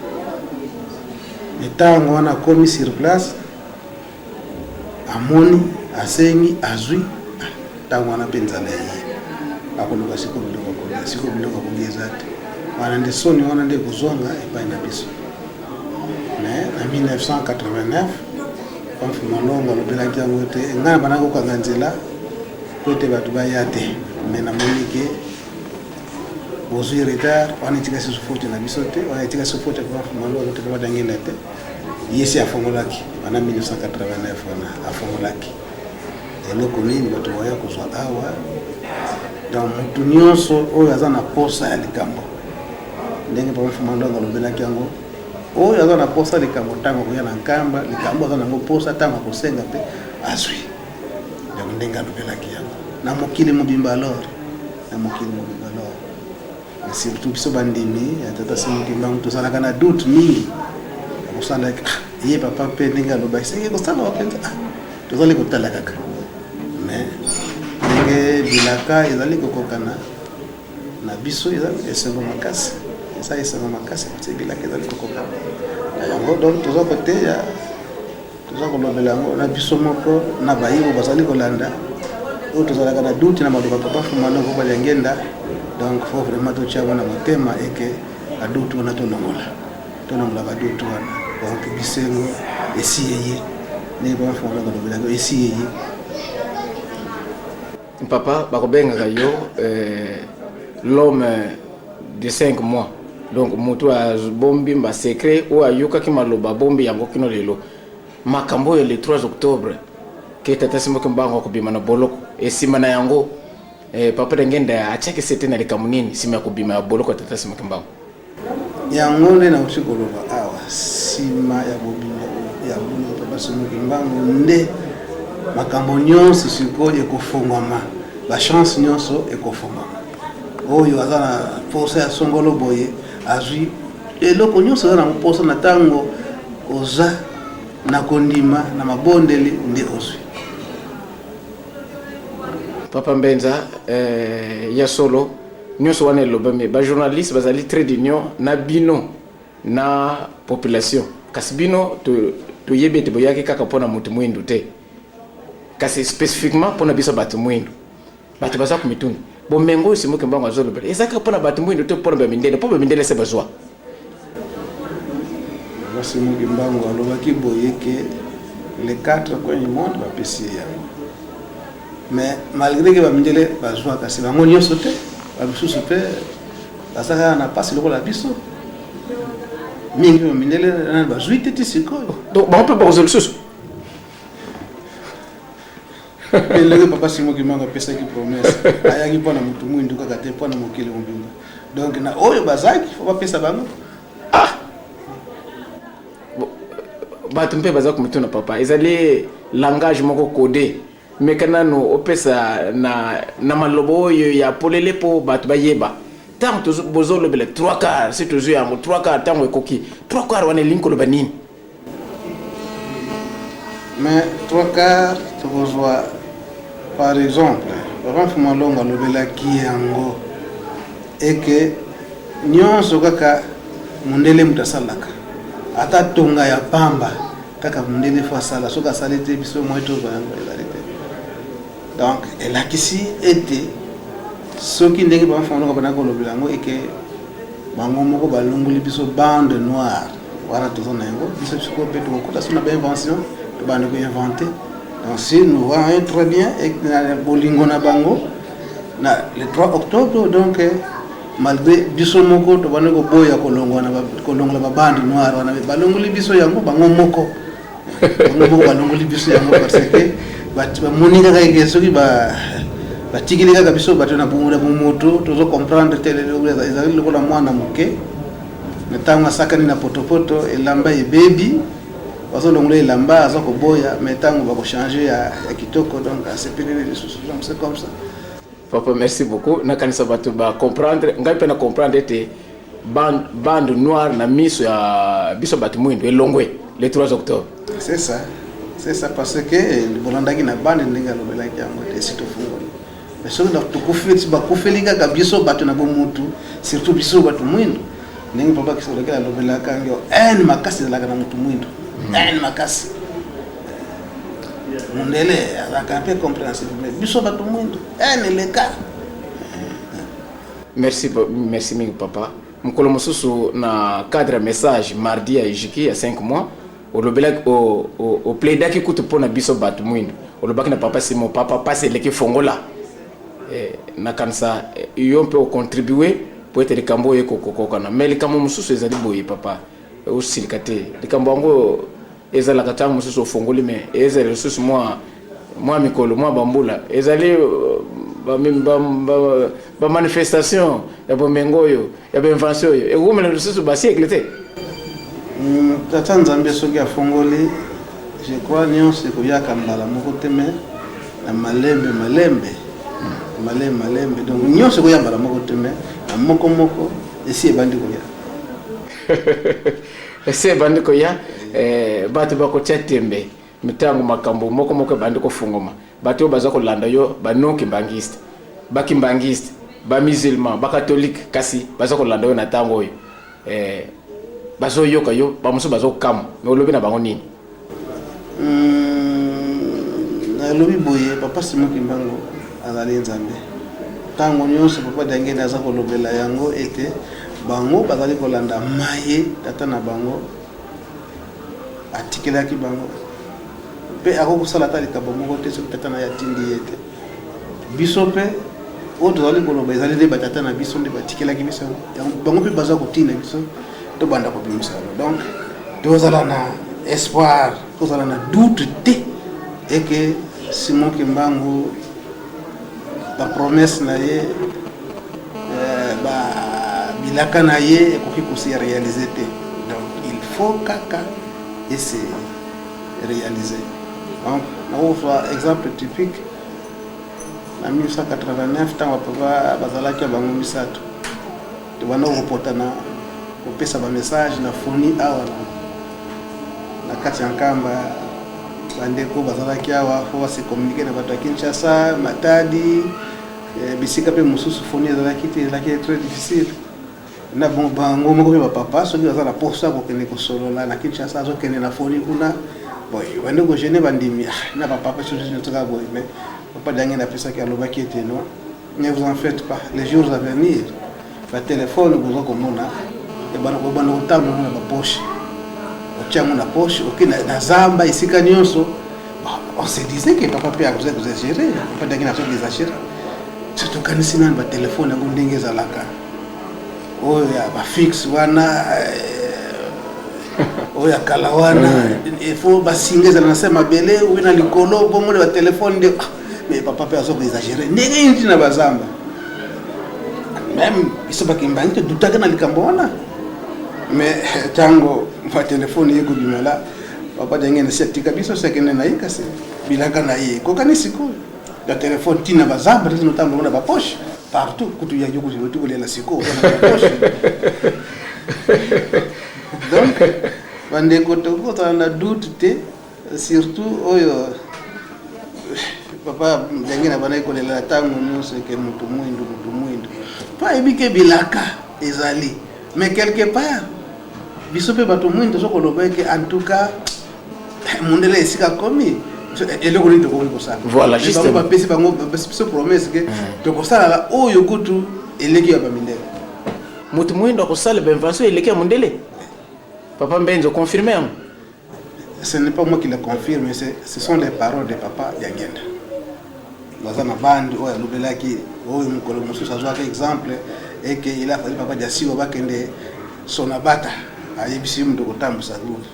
S2: Ntango wana akomi sur place, amoni, asengi, azwi. Ntango wana mpe nzala eye, akoluka sikoyo biloko ya kolia. Sikoyo biloko ya kolia eza te. Wana nde soni wana nde ekozonga epai na biso. Mais na 1989, Mfuma Longo alobelaki yango ete ngai na bandaki kokanga nzela po ete bato baya te, mais namoni ke bozwi retard wana, etika susu faute na biso te, wana etika susu faute ya Mfuma Longo te, papa Diangienda te. Ye si afongolaki wana 1989, wana afongolaki eloko nini bato baya kozwa awa. Donc motu nyonso oyo aza na posa ya likambo, ndenge papa Mfuma Longo alobelaki yango, oyo aza na posa likambo, ntango akoya na Nkamba, likambo aza nango posa, ntango akosenga mpe azwi. Donc ndenge alobelaki yango na mokili mobimba, alors na mokili mobimba, alors mais surtout biso bandimi ya tata Simon Kimbangu tozalaka na doute mingi ya kosala ye papa mpe ndenge alobaki senge kosala mpenza, tozali kotala kaka, mais ndenge bilaka ezali kokokana na biso, eza esengo makasi, eza esengo makasi parce bilaka ezali kokokana na yango. Donc toza koteya, toza kolobela yango na biso moko na bayibo bazali kolanda oyo tozalaka na doute na maloba papa Mfuma Longo Diangienda. Donc faut vraiment totia yango na motema eke badoute wana tolongola, tolongola badoute wana. Donc bisengo esi eye, ndenge papa Mfuma Longo alobela yango, esi eye.
S1: Papa, bakobengaka yo l'homme de 5 mois, donc moto abombi basecret oyo ayokaki maloba, abombi yango kino lelo. Makambo oyo le 3 octobre ke tata Simon Kimbangu akobima na boloko, esima na yango papa Diangienda atiaki sete na likambo nini nsima ya kobima ya boloko ya tata Simon Kimbangu?
S2: Yango nde nauti koloba awa. Nsima ya bobima ya boloko papa Simon Kimbangu, nde makambo nyonso sikoyo ekofungwama, bachance nyonso ekofungwama. Oyo aza na posa ya songolo boye azwi eloko nyonso aza na mposa na ntango oza na kondima na mabondeli nde ozwi.
S1: Papa Mbenza, ya solo nyonso wana elobami, bajournaliste bazali trait d'union na bino na population, kasi bino toyebi ete boyaki kaka mpona motu mwindu te, kasi spécifiquement mpona biso bato mwindu. Bato baza komituna, bomengo oyo Simon Kimbangu azolobela eza kaka mpona bato mwindu te, mpona bamindele, mpo bamindele se bazwa?
S2: Simon Kimbangu alobaki boye ke les quatre coins du monde bapesi ye yango, mais malgré ke bamindele bazwa, kasi bango nyonso te, bamisusu mpe baza kaka na mpasi lokola biso. Mingi mpe bamindele nani bazwi te ti sikoyo.
S1: Donc bango mpe bakozwa lisusu?
S2: Mpe ndenge papa Simon Kimbangu apesaki promesse, ayaki mpo na motu mwindu kaka te, mpo na mokili mobimba. Donc na oyo bazalaki, faut bapesa bango.
S1: Ah, bato mpe baza komituna, papa, ezali langage moko codé. Meka nano opesa na maloba oyo ya polele mpo bato bayeba. Ntango bozolobela 3 quart, si tozwi yango 3 quart, ntango ekoki 3 quart wana elingi koloba nini?
S2: Mais 3 quart tokozwa, par exemple, papa Mfuma Longo alobelaki yango eke nyonso kaka mondele moto asalaka, ata tonga ya pamba kaka mondele faut asala, soki asali te, biso moi tozwa yango ezali te. Donc elakisi ete soki ndenge papa Mfuma Longo bandaki kolobela yango eke bango moko balongoli biso bande noire wana toza na yango, biso sikoyo mpe tokokota so na bainvention, tobanda koinvente. Donc si nous voyons très bien na bolingo na bango na le 3 octobre, donc Malgre biso moko tobandi koboya kolongwa na kolongola ba bande noire wana, mais balongoli biso yango bango moko. Bango moko balongoli biso yango parce que bamoni kaka eke soki batikeli kaka biso bato na bomoto, tozo comprendre te. Ezali lokola mwana moke na ntango asakani na potopoto, elamba ebebi, bazolongola elamba, aza koboya, mais ntango bakochange ya kitoko, donc asepeleli lisusu. Donc c'est comme ça.
S1: Papa, merci beaucoup. Nakanisa bato bacomprendre, ngai mpe na comprendre ete bande noire na miso ya biso bato mwindo elongwe le 3 octobre.
S2: C'est ça, c'est ça, parce que bolandaki na bande ndenge alobelaki yango te. Esi tofungoli, mais soki tokufi, bakufeli kaka biso bato na bomutu, surtout biso bato mwindo. Ndenge papa Kisolokele alobelaka yango, haine makasi ezalaka na motu mwindo, haine makasi. Mondele azalaka mpe compréhensible, mais biso bato mwindo, haine eleka.
S1: Merci, merci mingi, papa. Mokolo mosusu na cadre ya message mardi ya ejiki ya 5 mois, olobelaki, oplaidaki kutu mpo na biso bato mwindo. Olobaki na papa Simo: "Papa, pasi eleki, fongola." Nakanisa yo mpe ocontribue po ete likambo oyo ekokokokana. Mais likambo mosusu ezali boye, papa, osilika te. Likambo yango ezalaka ntango mosusu ofongoli, mais ezali lisusu mwa mikolo, mwa bambula, ezali bamanifestation ya bomengo oyo, ya bainvention oyo, ekomela lisusu basiècle te.
S2: Tata Nzambe soki afongoli, je crois nyonso ekoyaka mbala moko te, mais na malembe malembe, malembe malembe. Donc nyonso ekoya mbala moko te, mais na moko moko esi ebandi koya.
S1: Esi ebandi koya. Bato bakotia tembe mitango makambo moko moko ebandi kofungoma. Bato oyo baza kolanda yo, banon kimbangiste, bakimbangiste, bamusulman, bacatholique, kasi baza kolanda yo na ntango oyo, bazoyoka yo, bamosusu bazokamwa, mais olobi na bango nini?
S2: Nalobi boye: papa Simon Kimbangu azali Nzambe. Ntango nyonso papa Diangenda aza kolobela yango ete bango bazali kolanda maye tata na bango atikelaki bango, mpe akoki kosala ata likambo moko te soki tata na ye atindi ye te. Biso mpe oyo tozali koloba ezali nde batata na biso nde batikelaki biso yango, bango mpe baza kotinda biso tobanda kobimisa yango. Donc tozala na espoir, tozala na doute te eke Simon Kimbangu, bapromesse na ye, bilaka na ye ekoki kose réaliser te. Donc il faut kaka ese réaliser. Donc nakozwa exemple typique: na 1989, ntango bapapa bazalaki ya bango misato, tobanda kopota na kopesa bamessage na foni awa na kati ya Nkamba. Bandeko bazalaki awa, fo base communiquer na bato ya Kinshasa, Matadi, bisika mpe mosusu foni ezalaki te, ezalaki très difficile. Na bango moko mpe bapapa, soki baza na posa kokende kosolola na Kinshasa, azokende na foni kuna. Boye bandi kogêner bandimi na bapapa soki boye. Mais papa Diangenda apesaki, alobaki ete: "Non, ne vous en faites pas, les jours à venir, batelefone boza komona ebanda kobanda kotambola na bapoche, otia yango na poche, oke na zamba, esika nyonso." On se disait que papa mpe akoza koexagérer, papa Diangenda azoki exagérer. So tokanisi nani batelefone yango ndenge ezalaka, oyo ya bafixe wana, oyo ya kala wana, il faut basinga ezala na se mabele oyo na likolo, bongo nde batelefone nde. Mais papa mpe aza koexagérer ndenge nini ntina bazamba? Même biso bakimbangi todutaki na likambo wana. Mais ntango batelefone ye kobimela, papa Diangenda si atika biso, si akende na ye, kasi bilaka na ye ekokani. Sikoyo ya telefone ntina bazamba te, notambola na bapoche partout, kutu ya yo oti kolela sikoyo na bapoche. Donc bandeko, tokozala na doute te, surtout oyo papa ndenge na bandaki kolela ntango nyonso eke motu mwindu, motu mwindu, mpo ayebi ke bilaka ezali. Mais quelque part biso mpe bato mwindu tozo koloba eke en tout cas mondele esika komi, eloko nini tokoki kosala?
S1: Voilà, justement.
S2: Bapesi bango, bapesi biso promesse ke tokosalala oyo kutu eleki ya bamindele.
S1: Moto mwindo akosala bainvention eleki ya mondele, papa Mbenzo, confirme yango.
S2: Ce n'est pas moi qui le confirme, ce sont les paroles de papa Diangenda. Baza na bande oyo alobelaki. Oyo mokolo mosusu azwaki exemple eke il a fallu papa Diasiwa bakende Sonabata, ayebisi ye moto kotambusa groupe.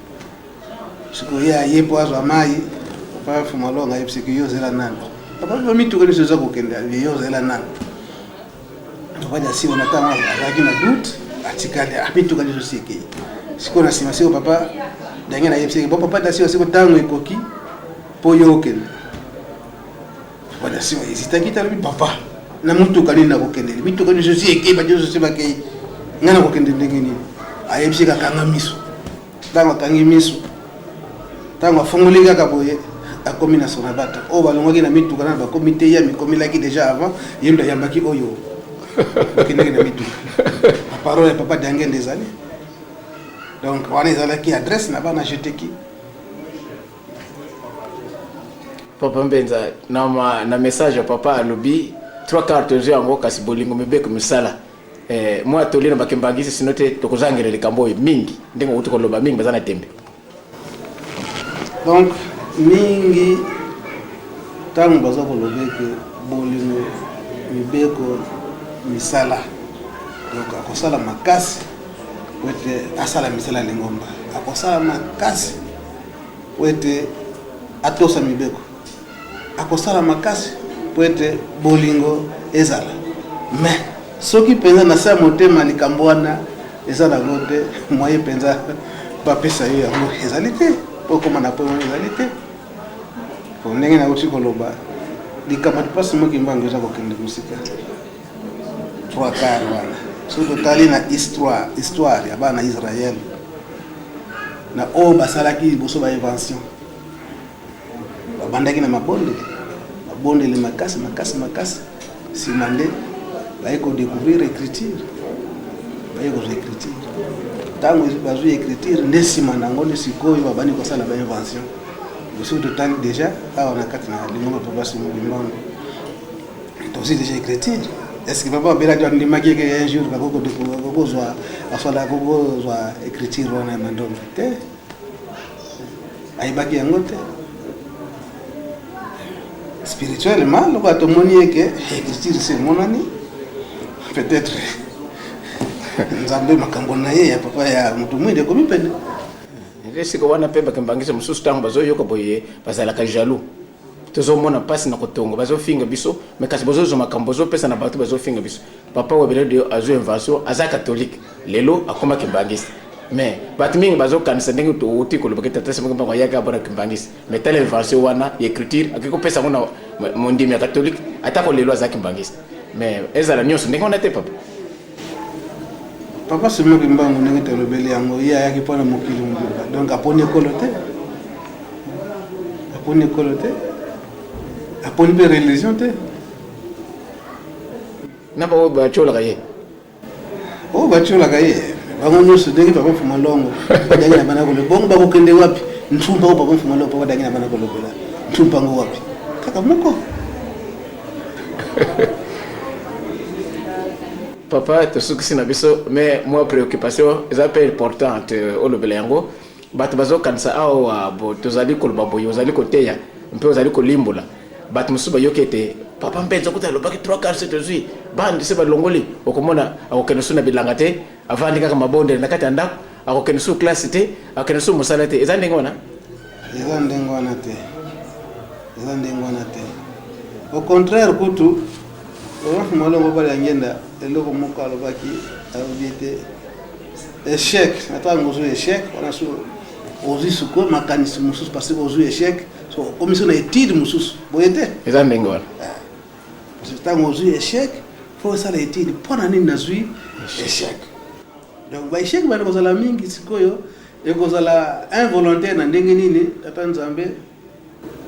S2: Sikoyo ye aye mpo azwa mai, papa Fumalonga ayebisi ke yo ozela nani? Papa ba mituka nyonso eza kokende, yo ozela nani? Papa Diasiwa na ntango azalaki na doute, atikali mituka nyonso si ekei. Sikoyo na nsima sikoyo papa Daniel ayebisi ke bon papa Diasiwa sikoyo ntango ekoki mpo yo okende. Papa Diasiwa hésitaki te, alobi papa na motuka nini nakokendele? Mituka nyonso si ekei, bato nyonso si bakei, ngai nakokende ndenge nini? Ayebisi ke akanga miso. Ntango akangi miso, ntango afongoli kaka boye, akomi na Sonabata. Oyo balongwaki na mituka nano bakomi te, ye amikomelaki deja avant, ye moto ayambaki oyo bakendaki na mituka. Ba parole ya papa Diangenda ezali. Donc wana ezalaki adresse na bana GTQ.
S1: Papa Mbenza, na, ma, na message ya papa alobi trois quarts tozwi yango, kasi bolingo mibeko misala. Eh, mwa toli na bakimbangisi sino te tokozangela likambo oyo mingi ndenge outi koloba mingi baza na tembe.
S2: Donc mingi ntango baza koloba ete bolingo mibeko misala, donc akosala makasi po ete asala misala ya lingomba, akosala makasi po ete atosa mibeko, akosala makasi po ete bolingo ezala. Mais soki mpenza na se ya motema likambo wana eza nango te, moyen mpenza bapesa yo yango ezali te, po okoma na point wana ezali te. Po ndenge nauti koloba, likambo ya Papa Simon Kimbangu eza kokende mosika. 3/4 wana soki totali na histoire, histoire ya bana Israël na oyo basalaki liboso ba invention, babandaki na mabondeli, mabondeli makasi makasi makasi, nsima nde baye kodécouvrir écriture, baye kozwa écriture. Ntango bazwi écriture nde nsima na yango nde sikoyo babandi kosala ba invention. Soki totali déjà awa na kati na lingomba Papa Simon Kimbangu, tozwi déjà écriture. Est-ce que papa abelaki andimaki eke un jour akokozwa asala akokozwa écriture wana ya mandombe te? Ayebaki yango te. Spirituellement lokola tomoni eke écriture se emonani, peut-être Nzambe makambo na ye ya papa ya moto mwindu ekomi pene.
S1: Esika wana mpe bakimbangisi mosusu ntango bazoyoka boye bazalaka jaloux. Tozomona mpasi na kotonga, bazofinga biso, mais kasi bozozwa makambo bozopesa na bato bazofinga biso. Papa Webeledio azwi invention, aza catholique, lelo akoma kimbangiste. Mais bato mingi bazokanisa ndenge touti kolobaki tata Simon Kimbangu ayaki abona kimbangiste, mais tala invention wana ya écriture akoki kopesa yango na mondimi ya catholique atako lelo aza kimbangiste. Mais ezala nyonso ndenge wana te papa.
S2: Papa Simon Kimbangu ndenge tolobeli yango, ye ayaki mpona mokili mobimba, donc aponi ekolo te, aponi ekolo te, aponi mpe religion te.
S1: Na baoyo batiolaka ye,
S2: oyo batiolaka ye bango nyonso ndenge papa Mfuma Longo badangi na bana koloba bongo bakokende wapi? Ntumpa oyo papa Mfuma Longo papa badangi na bana kolobela ntumpa ngo wapi? Kaka moko.
S1: Papa, tosukisi na biso, mais mwa préoccupation eza mpe importante olobela yango. Bato bazokanisa awa bo tozali koloba boye, ozali koteya mpe ozali kolimbola. Bato mosusu bayoki ete papa Mpenza kuta alobaki 3/4 tozwi bandi se balongoli, okomona akokende su na bilanga te, avandi kaka mabondeli na kati ya ndako, akokende su classe te, akokende su mosala te. Eza ndenge wana?
S2: Eza ndenge wana te, eza ndenge wana te. Au contraire kutu Papa Mfuma Longo Bala Ngenda eloko moko alobaki, alobi ete échec na ntango ozwi échec wana so ozwi sikoyo makanisi mosusu, parce que ozwi échec so okomi so na étude mosusu boye te.
S1: Eza ndenge wana.
S2: Parce que ntango ozwi échec fo osala étude mpo na nini nazwi échec. Donc ba échec bana kozala mingi sikoyo ekozala involontaire na ndenge nini tata Nzambe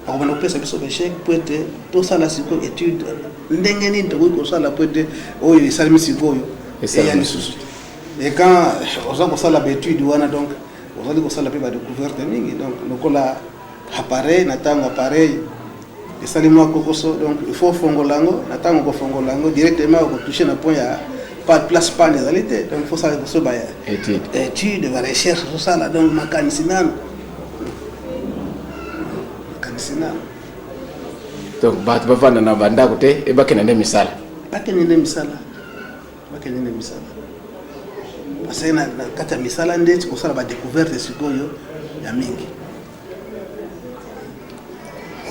S2: akobanda kopesa biso ba échec po ete tosala sikoyo étude ndenge nini tokoki kosala po ete oyo esalemi sikoyo eya lisusu te. Et quand oza kosala ba étude wana, donc ozali kosala mpe ba découverte mingi. Donc lokola appareil na ntango appareil esali mwa kokoso, donc il faut fongola yango, na ntango kofongola yango directement okotouche na point ya pas place panne ezali te. Donc il faut sala liboso ba étude, ba recherche osala, donc makanisi nano, makanisi nano.
S1: Donc bato bavanda na bandako te, ebakenda nde misala.
S2: Bakende nde misala, bakende nde misala. Parce que na kati ya misala nde kosala ba découverte sikoyo ya mingi.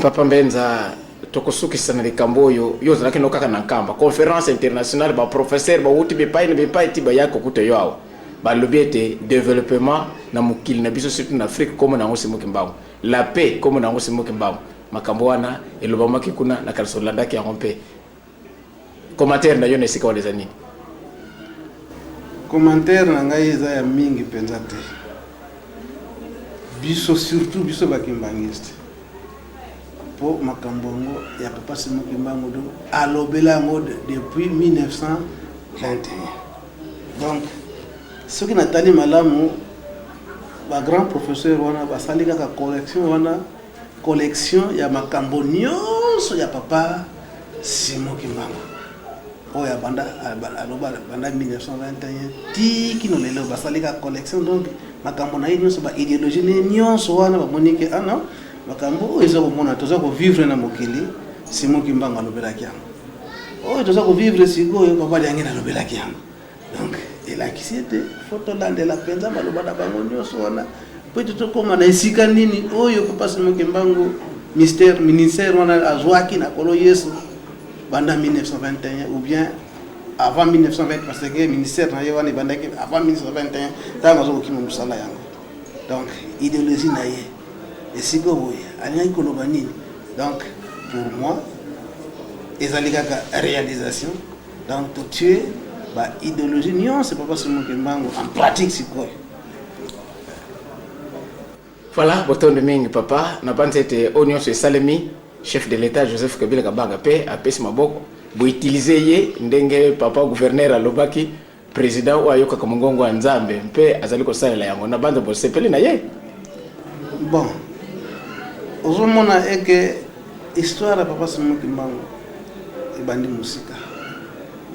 S1: Papa Mbenza, tokosukisa na likambo oyo yo ozalaki no kaka na Nkamba, conférence internationale, ba professeur bawuti bipai na bipai ti baya kokuta yo awa, balobi ete développement na mokili na biso, surtout na Afrique, kombo na yango Simon Kimbangu, la paix kombo na yango Simon Kimbangu. Makambo wana elobamaki kuna, na kanisa olandaki yango mpe commentaire na yo na esika wana eza nini?
S2: Commentaire na ngai eza ya mingi mpenza te. Biso, surtout biso bakimbangiste, mpo makambo yango ya Papa Simon Kimbangu do alobela yango depuis 1921. Donc soki natali malamu, ba grand professeur wana basali kaka collection wana, collection ya makambo nyonso ya Papa Simon Kimbangu oyo abanda aloba banda 1921 ti kino lelo. Basali kaka collection, donc makambo na ye nyonso, ba idéologie ne nyonso wana, bamoni ke ah non, makambo oyo eza komona, toza kovivre na mokili, Simon Kimbangu alobelaki yango. Oyo toza kovivre sikoyo, Papa Diangienda alobelaki yango. Donc elakisi ete fo tolandela mpenza maloba na bango nyonso wana, po ete tokóma na esika nini oyo Papa Simon Kimbangu, mystère ministère wana azwaki na Kolo Yesu banda 1921 ou bien avant 1920, parce que ministère na ye wana ebandaki avant 1921, ntango aza kokima mosala yango. Donc idéologie na ye esika boye alingaki koloba nini? Donc pour moi ezali kaka réalisation. Donc totie ba idéologie nyonso Papa Simon Kimbangu en pratique sikoyo.
S1: Voilà, botondi mingi papa. Nabanzi ete oyo nyonso esalemi, chef de l'État Joseph Kabila Kabanga mpe apesi maboko, boutiliser ye ndenge papa gouverneur alobaki, président oyo ayokaka mongongo ya Nzambe mpe azali kosalela yango. Na banza bosepeli na ye.
S2: Bon, ozomona eke histoire ya Papa Simon Kimbangu ebandi mosika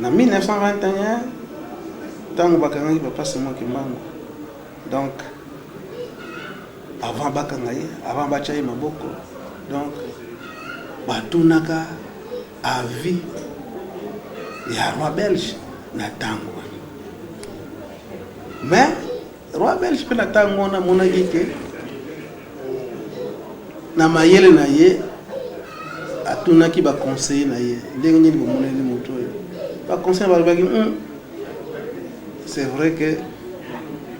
S2: na 1921, ntango bakangaki Papa Simon Kimbangu. Donc avant bakanga ye, avant batya ye maboko, donc batunaka avis ya roi belge na ntango wana. Mais roi belge mpe na ntango wana amonaki ke na mayele na ye, atunaki baconseiller na ye: "Ndenge nini bomoneli moto oyo?" Baconseiller balobaki: C'est vrai que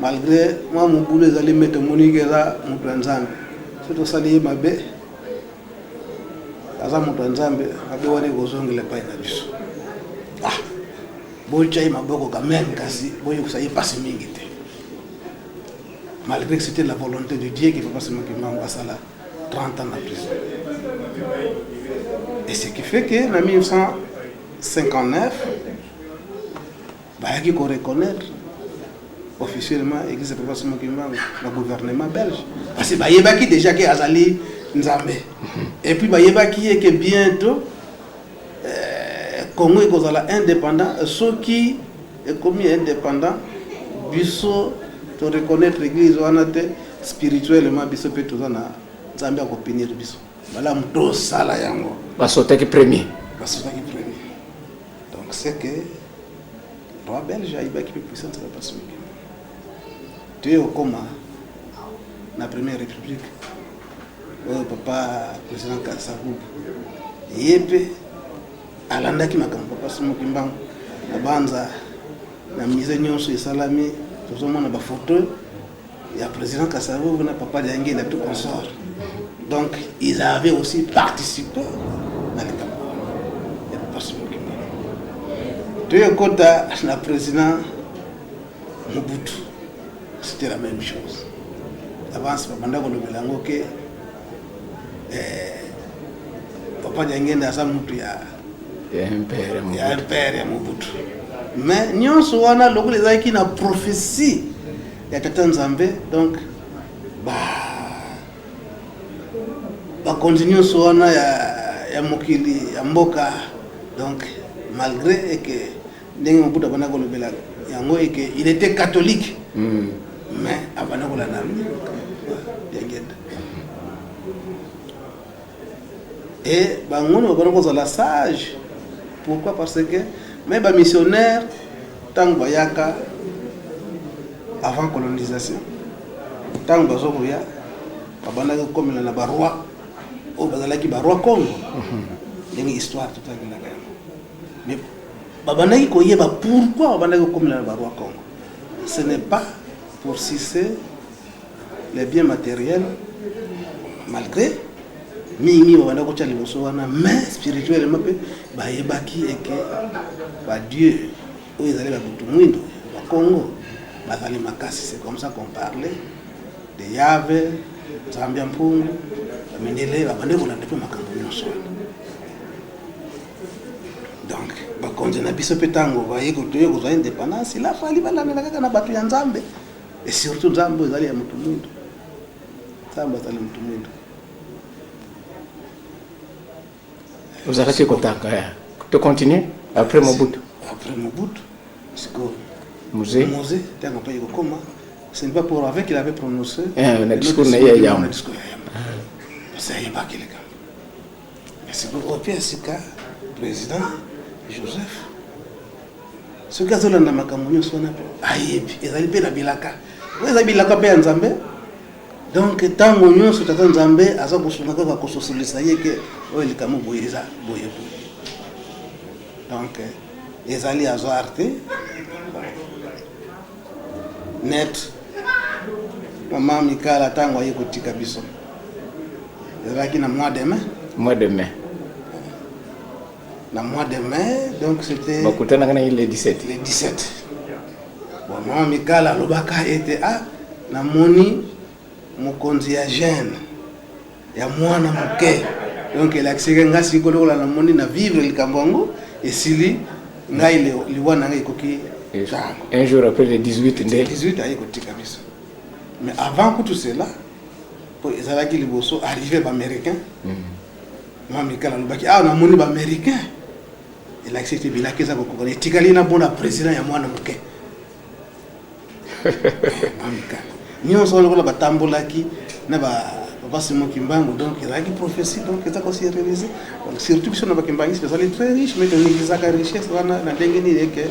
S2: malgré mwa mobulu ezali, me tomoni ke eza moto ya Nzambe. So tosali ye mabe, aza moto ya Nzambe, mabe wana ekozongela epai na biso. Ah, botya ye maboko quand même, kasi boyokisa ye mpasi mingi te." Malgré que c'était la volonté de Dieu que Papa Simon Kimbangu asala 30 ans na prison. Et ce qui fait que na 1959 bayaki koreconnaître officiellement église ya Papa Simon Kimbangu na gouvernement belge, parce que bayebaki déjà ke azali Nzambe, et puis bayebaki ye ke bientôt Congo ekozala indépendant. Soki ekomi indépendant, biso to reconnaître église wana te, spirituellement biso mpe toza na Nzambe akopunir biso. Malamu tosala yango.
S1: Basotaki premier.
S2: Basotaki premier. Donc c'est que roi belge ayibaki mpe puissance ya Papa Simon Kimbangu. Toye kokóma na première république oyo, papa président Kasavubu ye mpe alandaki makambo Papa Simon Kimbangu. Na banza na musée nyonso esalami, tozomona bafoto ya président Kasavubu na papa Diangienda tout consort. Donc ils avaient aussi participé na likambo wana ya Papa Simon Kimbangu. Toyekota na président Mobutu, c'était la même chose. Avance babanda kolobela yango ke papa Diangienda aza mutu ya
S1: ya impere.
S2: Ya impere ya Mobutu. Mais nyonso wana lokola ezalaki na prophétie ya tata Nzambe, donc ba bakonzi nyonso wana ya mokili, ya mboka, donc malgré eke ndenge Mobutu abanda kolobela yango eke il était catholique, mais abanda kolanda Diangienda e bango babanda kozala sage. Pourquoi? Parce que mais bamissionnaire ntango bayaka avant colonisation, ntango bazo koya, babandaki kokomela na baroi oyo bazalaki baroi Congo, ndenge histoire totangelaka yango. Mais babandaki koyeba pourquoi babandaki kokomela na baroi Congo. Ce n'est pas pour sucer les biens matériels, malgré mingi babanda kotia liboso wana, mais spirituellement mpe bayebaki eke badieu oyo ezali babutu mwindo bakongo bazali makasi. C'est comme ça qu'on parlait de Yahvé, Nzambe ya mpungu. Bamindele babandi kolanda mpe makambo nyonso wana. Donc bakonzi na biso mpe, ntango baye toye kozwa indépendance, il a fallu balandela kaka na bato ya Nzambe, et surtout Nzambe oyo ezali ya motu mwindo. Nzambe azali motu mwindo.
S1: Ozalaki kotanga ya to continue après Mobutu?
S2: Après Mobutu, sikoyo
S1: Mzee.
S2: Mzee, ntango mpe ekokoma, ce n'est pas pour avec qu'il avait prononcé
S1: Eh, na discours na ye ya yambo.
S2: Na discours ya yambo, parce que ayebaki likambo. Mais sikoyo oyo mpe ya sika, président Joseph, soki azolanda makambo nyonso wana mpe ayebi ezali mpe na bilaka oyo eza bilaka mpe ya Nzambe. Donc ntango nyonso tata Nzambe aza kosunga kaka kososolisa ye ke oyo likambo boye eza boye boye. Donc ezali hasard te net. Mama Mikala, ntango aye kotika biso, ezalaki na mois de mai.
S1: Mois de mai.
S2: Na mois de mai, donc c'était
S1: Bakutanaka na ye le 17.
S2: Le 17. Bon, mama Mikala alobaka ete: "Ah, namoni mokonzi ya jeune ya mwana moke." Donc elakisaki nga sikoyo lokola namoni na vivre likambo yango esili ngai, liwa na ngai ekoki ntango.
S1: Un jour après, le 18 nde.
S2: 18 aye kotika biso. Mais avant kutu cela, po ezalaki liboso arrivé baaméricain, mama Mikala alobaki: "Awa namoni baaméricain." Elakisi ete bilaka eza kokokana, etikali na bona président ya mwana moke. Mama Mikala nyonso wana lokola batambolaki na papa Simon Kimbangu, donc ezalaki prophétie, donc eza kose réaliser. Donc surtout biso na bakimbangisi tozali très riche, mais tonégligeaka richesse wana na ndenge nini eke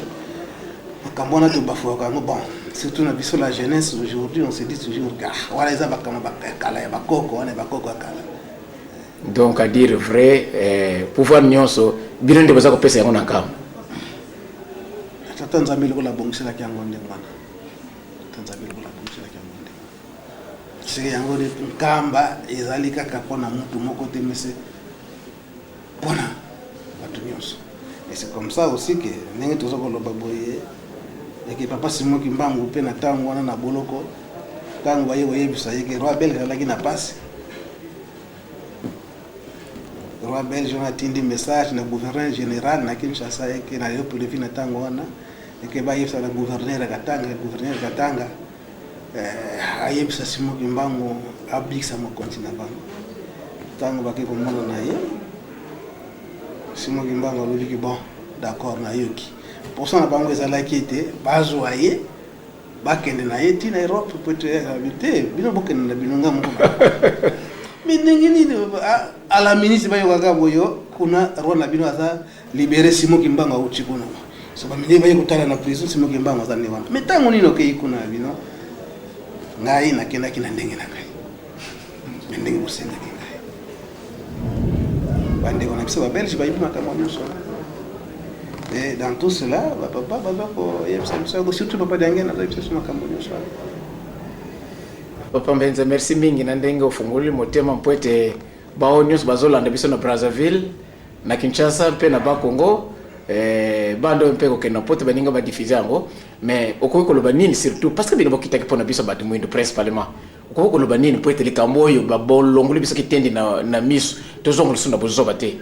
S2: makambo wana tobafouaka yango. Bon, surtout na biso la jeunesse aujourd'hui, on se dit toujours: "Ah, wana eza makambo ya kala, ya bakoko wana, ya bakoko ya kala."
S1: Donc à dire vrai, pouvoir nyonso bino nde boza kopesa yango na nkambo.
S2: Tata Nzambe lokola abongiselaki yango ndenge wana, tata Nzambe lokola abongiselaki yango ndenge wana, seke yango nde Nkamba ezali kaka mpona mutu moko te, mese mpona bato nyonso. Et c'est comme ça aussi que ndenge toza koloba boye eke papa Simon Kimbangu mpe na ntango wana na boloko, ntango baye koyebisa ye ke roi belge azalaki na pasi, roi belge wana atindi message na gouverneur général na Kinshasa eke na Léopoldville na ntango wana eke bayebisa na gouverneur ya Katanga, gouverneur ya Katanga ayebisa Simon Kimbangu abikisa mokonzi na bango. Ntango bake komona na ye, Simon Kimbangu alobiki: "Bon, d'accord, nayoki." Mposa na bango ezalaki ete bazwa ye, bakende na ye ntina Europe, po ete alobi te: "Bino bokende na bino, nga moko." Mais ndenge nini ala ministre bayokaka boyo kuna roi na bino aza libéré, Simon Kimbangu auti kuna? So bamindele baye kotala na prison, Simon Kimbangu aza nde wana. Mais ntango nini okei kuna na bino? Ngai nakendaki na ndenge na ngai, na ndenge bosengaki ngai. Bandeko na biso babelge bayebi makambo nyonso wana. Et dans tout cela, bapapa baza koyebisa biso yango, surtout papa Diangienda azoyebisa biso makambo nyonso wana.
S1: Papa Mbenza, merci mingi na ndenge ofungoli motema, mpo ete bao nyonso bazolanda biso na Brazzaville, na Kinshasa mpe na Bakongo, bando oyo mpe kokende na poto, baninga badiffuser yango. Mais okoki koloba nini, surtout parce que bino bokitaki mpona biso bato mwindo principalement? Okoki koloba nini mpo ete likambo oyo babolongoli biso kitendi na miso, tozonga lisusu na bozoba te?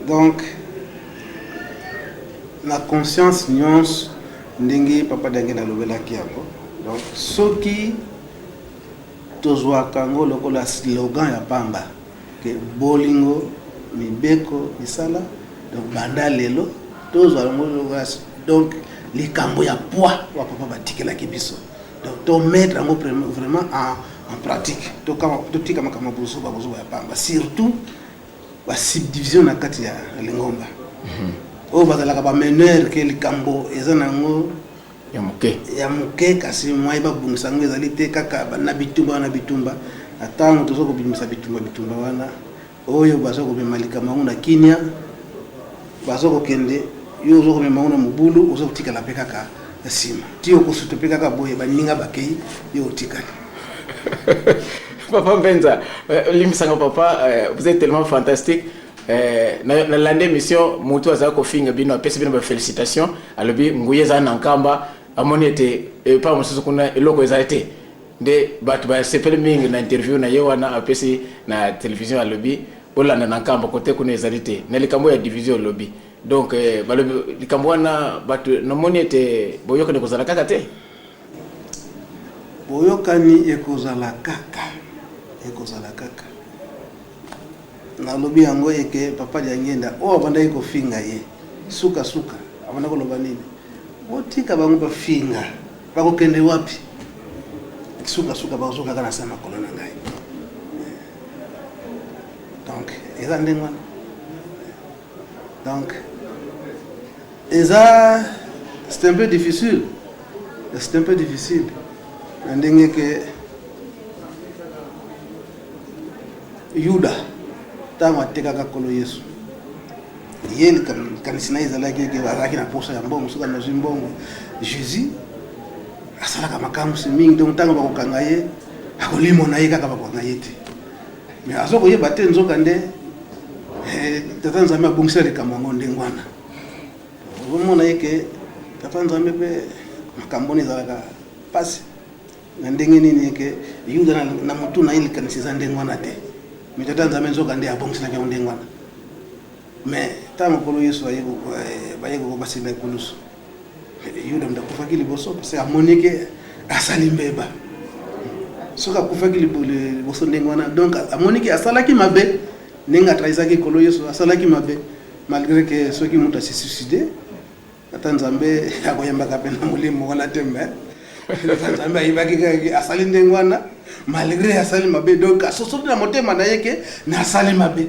S2: Donc na conscience nyonso, ndenge papa Diangienda alobelaki yango, donc soki tozwaka yango lokola slogan ya pamba ke bolingo, mibeko, misala, donc banda lelo tozwa yango lokola donc likambo ya poids wa papa batikelaki biso, donc tomettre yango vraiment en pratique, totika makambo bozoba bozoba ya pamba, surtout Ba subdivision na kati ya lingomba oyo bazalaka ba meneur ke likambo eza na yango
S1: ya moke
S2: ya moke, kasi moyen babongisa yango ezali te, kaka na bitumba na bitumba. Na ntango toza kobimisa bitumba bitumba wana, oyo baza komema likambo yango na kinia, baza kokende, yo oza komema yango na mobulu, oza kotikala mpe kaka nsima ti okosuta mpe kaka boye, baninga bakei, yo otikali.
S1: Papa Mbenza, limbisanga papa, vous êtes tellement fantastique. Nalandi émission, motu azala kofinga bino, apesi bino bafélicitation, alobi nguya ezala na Nkamba, amoni ete epa mosusu kuna eloko ezali te. Nde bato basepeli mingi na interview na ye wana apesi na télévision, alobi bolanda na Nkamba, kote kuna ezali te. Na likambo ya division olobi, donc balobi likambo wana, bato namoni ete boyokani kozala kaka te.
S2: Boyokani ekozala kaka, ekozala kaka. Nalobi yango eke papa Diangenda oyo abandaki kofinga ye, sukasuka abanda koloba nini? Botika bango bafinga, bakokende wapi? Sukasuka bakozoka kaka na se makolo na ngai. Donc eza ndenge wana. Donc eza, c'est un peu difficile, c'est un peu difficile na ndenge ke Yuda, ntango atekaka Nkolo Yesu, ye likanisi na ye ezalaki eke azalaki na posa ya mbongo. Soki azwi mbongo, Jésus asalaka makamwisi mingi, donc ntango bakokanga ye, akolimona ye kaka, bakokanga ye te. Mais aza koyeba te, nzoka nde tata Nzambe abongisela likambo yango ndenge wana. Ozomona ye ke tata Nzambe mpe makambo wana ezalaka mpasi na ndenge nini eke Yuda na motu na ye likanisi eza ndenge wana te, mais tata Nzambe nzoka nde abongiselaki yango ndenge wana. Mais ntango Nkolo Yesu baye kokobasila ekulusu, Yuda moto akufaki liboso, parce que amoni ke asali mbeba. Soki akufaki liboso ndenge wana, donc amoni ke asalaki mabe, ndenge atrahisaki Nkolo Yesu, asalaki mabe. Malgré ke soki moto asi suicide, ata Nzambe akoyambaka mpe na molimo wana te, mais ata Nzambe ayebaki kaka asali ndenge wana, malgré asali mabe. Donc asosoli na motema na ye ke nasali mabe,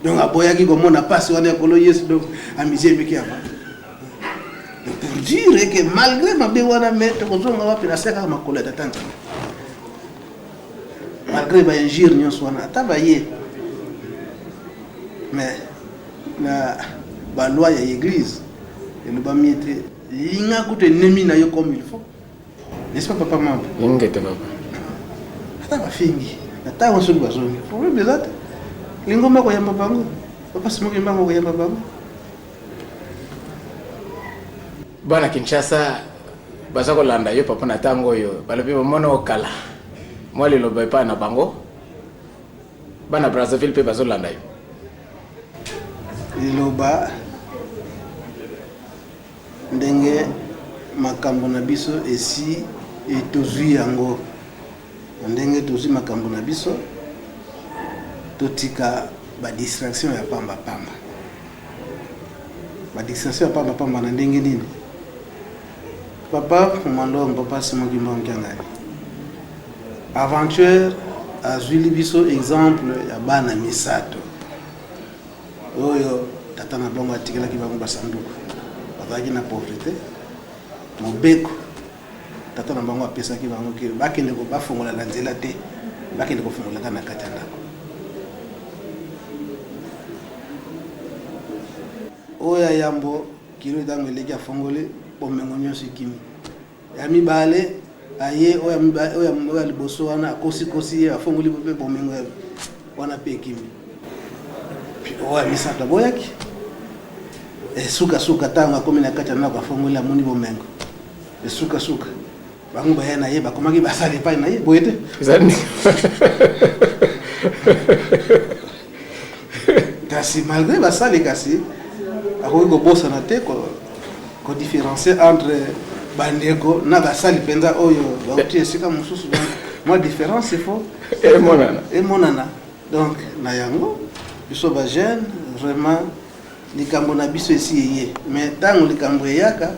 S2: donc aboyaki komona mpasi wana ya Nkolo Yesu, donc amisie emeki avant. Pour dire que malgré mabe wana, mais tokozonga wapi? Na se kaka makolo ya tata Nzambe, malgré bainjure nyonso wana ata baye. Mais na baloi ya église elobami ete linga kutu ennemi na yo comme il faut, n'est-ce pas, papa Mambo?
S1: Ingete papa.
S2: Ata bafingi na ntango, soki bazongi, problème eza te. Lingomba koyamba bango, papa Simoki Mbango koyamba bango.
S1: Bana Kinshasa baza kolanda yo papa na ntango oyo, balobi bamona okala mwa liloba epai na bango. Bana Brazzaville mpe bazolanda yo.
S2: Liloba ndenge makambo na biso esi tozwi yango, na ndenge tozwi makambo na biso, totika badistraction ya pambapamba, badistraction ya pambapamba. Na ndenge nini? Papa Mandongo, papa Simon Kimbangu Kiangani, aventure azwili biso exemple ya bana misato oyo tata na bango atikelaki bango basanduku. Bazalaki na pauvreté. Mobeko tata na bango apesaki bango ke bakende bafongola na nzela te, bakende kofongola kaka na kati ya ndako. Oyo ya yambo, kilo ntango eleki, afongoli, bomengo nyonso ekimi. Ya mibale aye, oyo ya liboso wana akosikosi ye, afongoli mpe bomengo wana mpe ekimi. Oyo ya misato aboyaki. Esukasuka, ntango akomi na kati ya ndako, afongoli, amoni bomengo. Esukasuka bango baya na ye, bakomaki basala epai na ye, boye te?
S1: Ezali.
S2: Kasi malgré basali, kasi akoki kobosana te kodifférencier entre bandeko na basali mpenza oyo bauti esika mosusu. Donc mwa différence il faut
S1: emonana.
S2: Emonana. Donc na yango, biso bajeune, vraiment likambo na biso esi eye. Mais ntango likambo eyaka,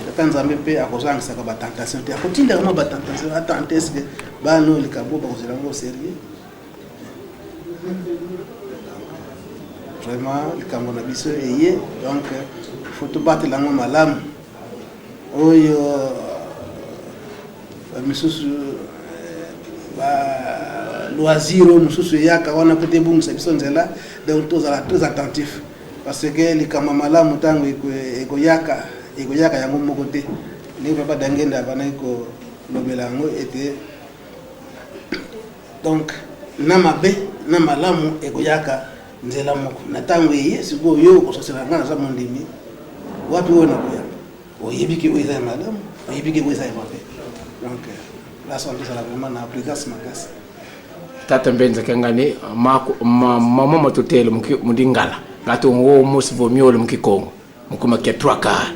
S2: tata Nzambe mpe akozangisaka batentation te, akotindaka mwa batentation, atente eske bana oyo likambo bakozela yango sérieux. Vraiment likambo na biso eye, donc faut tobatela yango malamu. Oyo bamisusu ba loisir oyo mosusu eyaka wana mpo te ebungisa biso nzela, donc tozala très attentif parce que likambo ya malamu ntango ekoyaka, ekoyaka yango moko te. Ndenge papa Dangenda abandaki kolobela yango ete donc na mabe na malamu ekoyaka nzela moko na ntango eye. Sikoyo yo okososela, ngai naza mondimi wapi oyo nakoyamba? Oyebi ke oyo eza ya malamu, oyebi ke oyo eza ya mabe. Donc place wana tozala vraiment na prudence makasi.
S1: Tata Mbenza kengani mama matutele mudingala ngati ngo musi vomiole mukikongo mukuma kia trois quarts.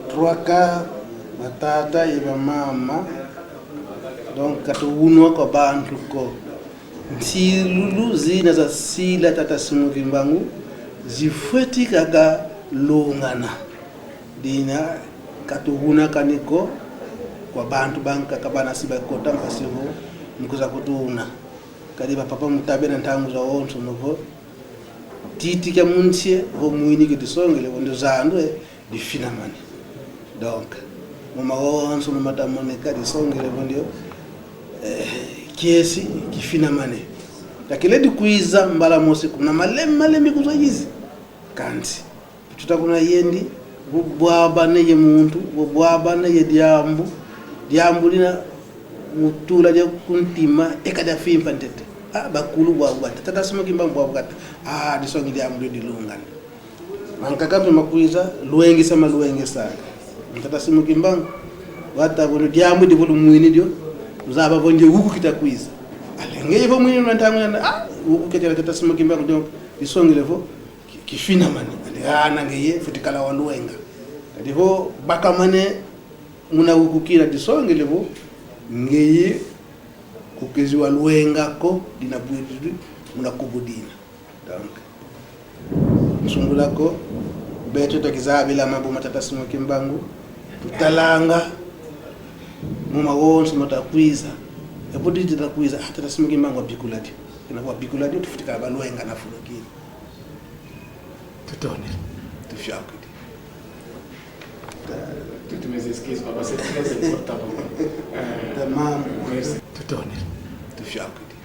S2: Trois quarts batata ye bamama, donc katuwunwa kwa bantu ko nsilulu zina za sila tata Simon Kimbangu zifweti kaka longana dina katuwunaka niko kwa bantu bankaka bana si bakota mpasivo mukuza kutuwuna kadi bapapa mutabe na ntangu za onso novo titika munsie vo mwiniki disongele vondo zandwe difinamane. Donc muma wonso numatamoneka disongele vondio kiesi kifinamane kakele dikwiza mbala mosi kuna malemi malemi kuzwa yizi kanti tuta kuna yendi bubwaba neye muntu bubwaba neye diambu diambu lina mutula dia kuntima eka dia fimpa ntete ah bakulu bwabu bata tata simoki mbambu bwabu kata ah disongi diambu dio dilungana mankaka mpe makwiza luengisa maluengesaka tata simoki mbangu wata bono diambu divulu mwini dio nzaba vonje wuku kitakwiza alenge vo mwini nantangu na ah wuku ketela tata simoki mbangu. Donc disongile vo kifinamane ale ah nangeye futikala waluenga kadi vo bakamane muna wukukila disongele vo ngeye kukezi waluengako dina bwidi muna kubudina. Donc nsungulako beto tokizabila mabuma tata Simoki Mbangu tutalanga muma wonso matakwiza epo titi takwiza ah, tata Simoki Mbangu abikuladi ina abikuladi tufutikala baluenga na fulukini.
S1: Tutonele.
S2: Tufyakwidi.
S1: Toutes mes excuses, papa, c'est très important, papa.
S2: Tamam.
S1: Merci. Tutonele.
S2: Tufyakwidi.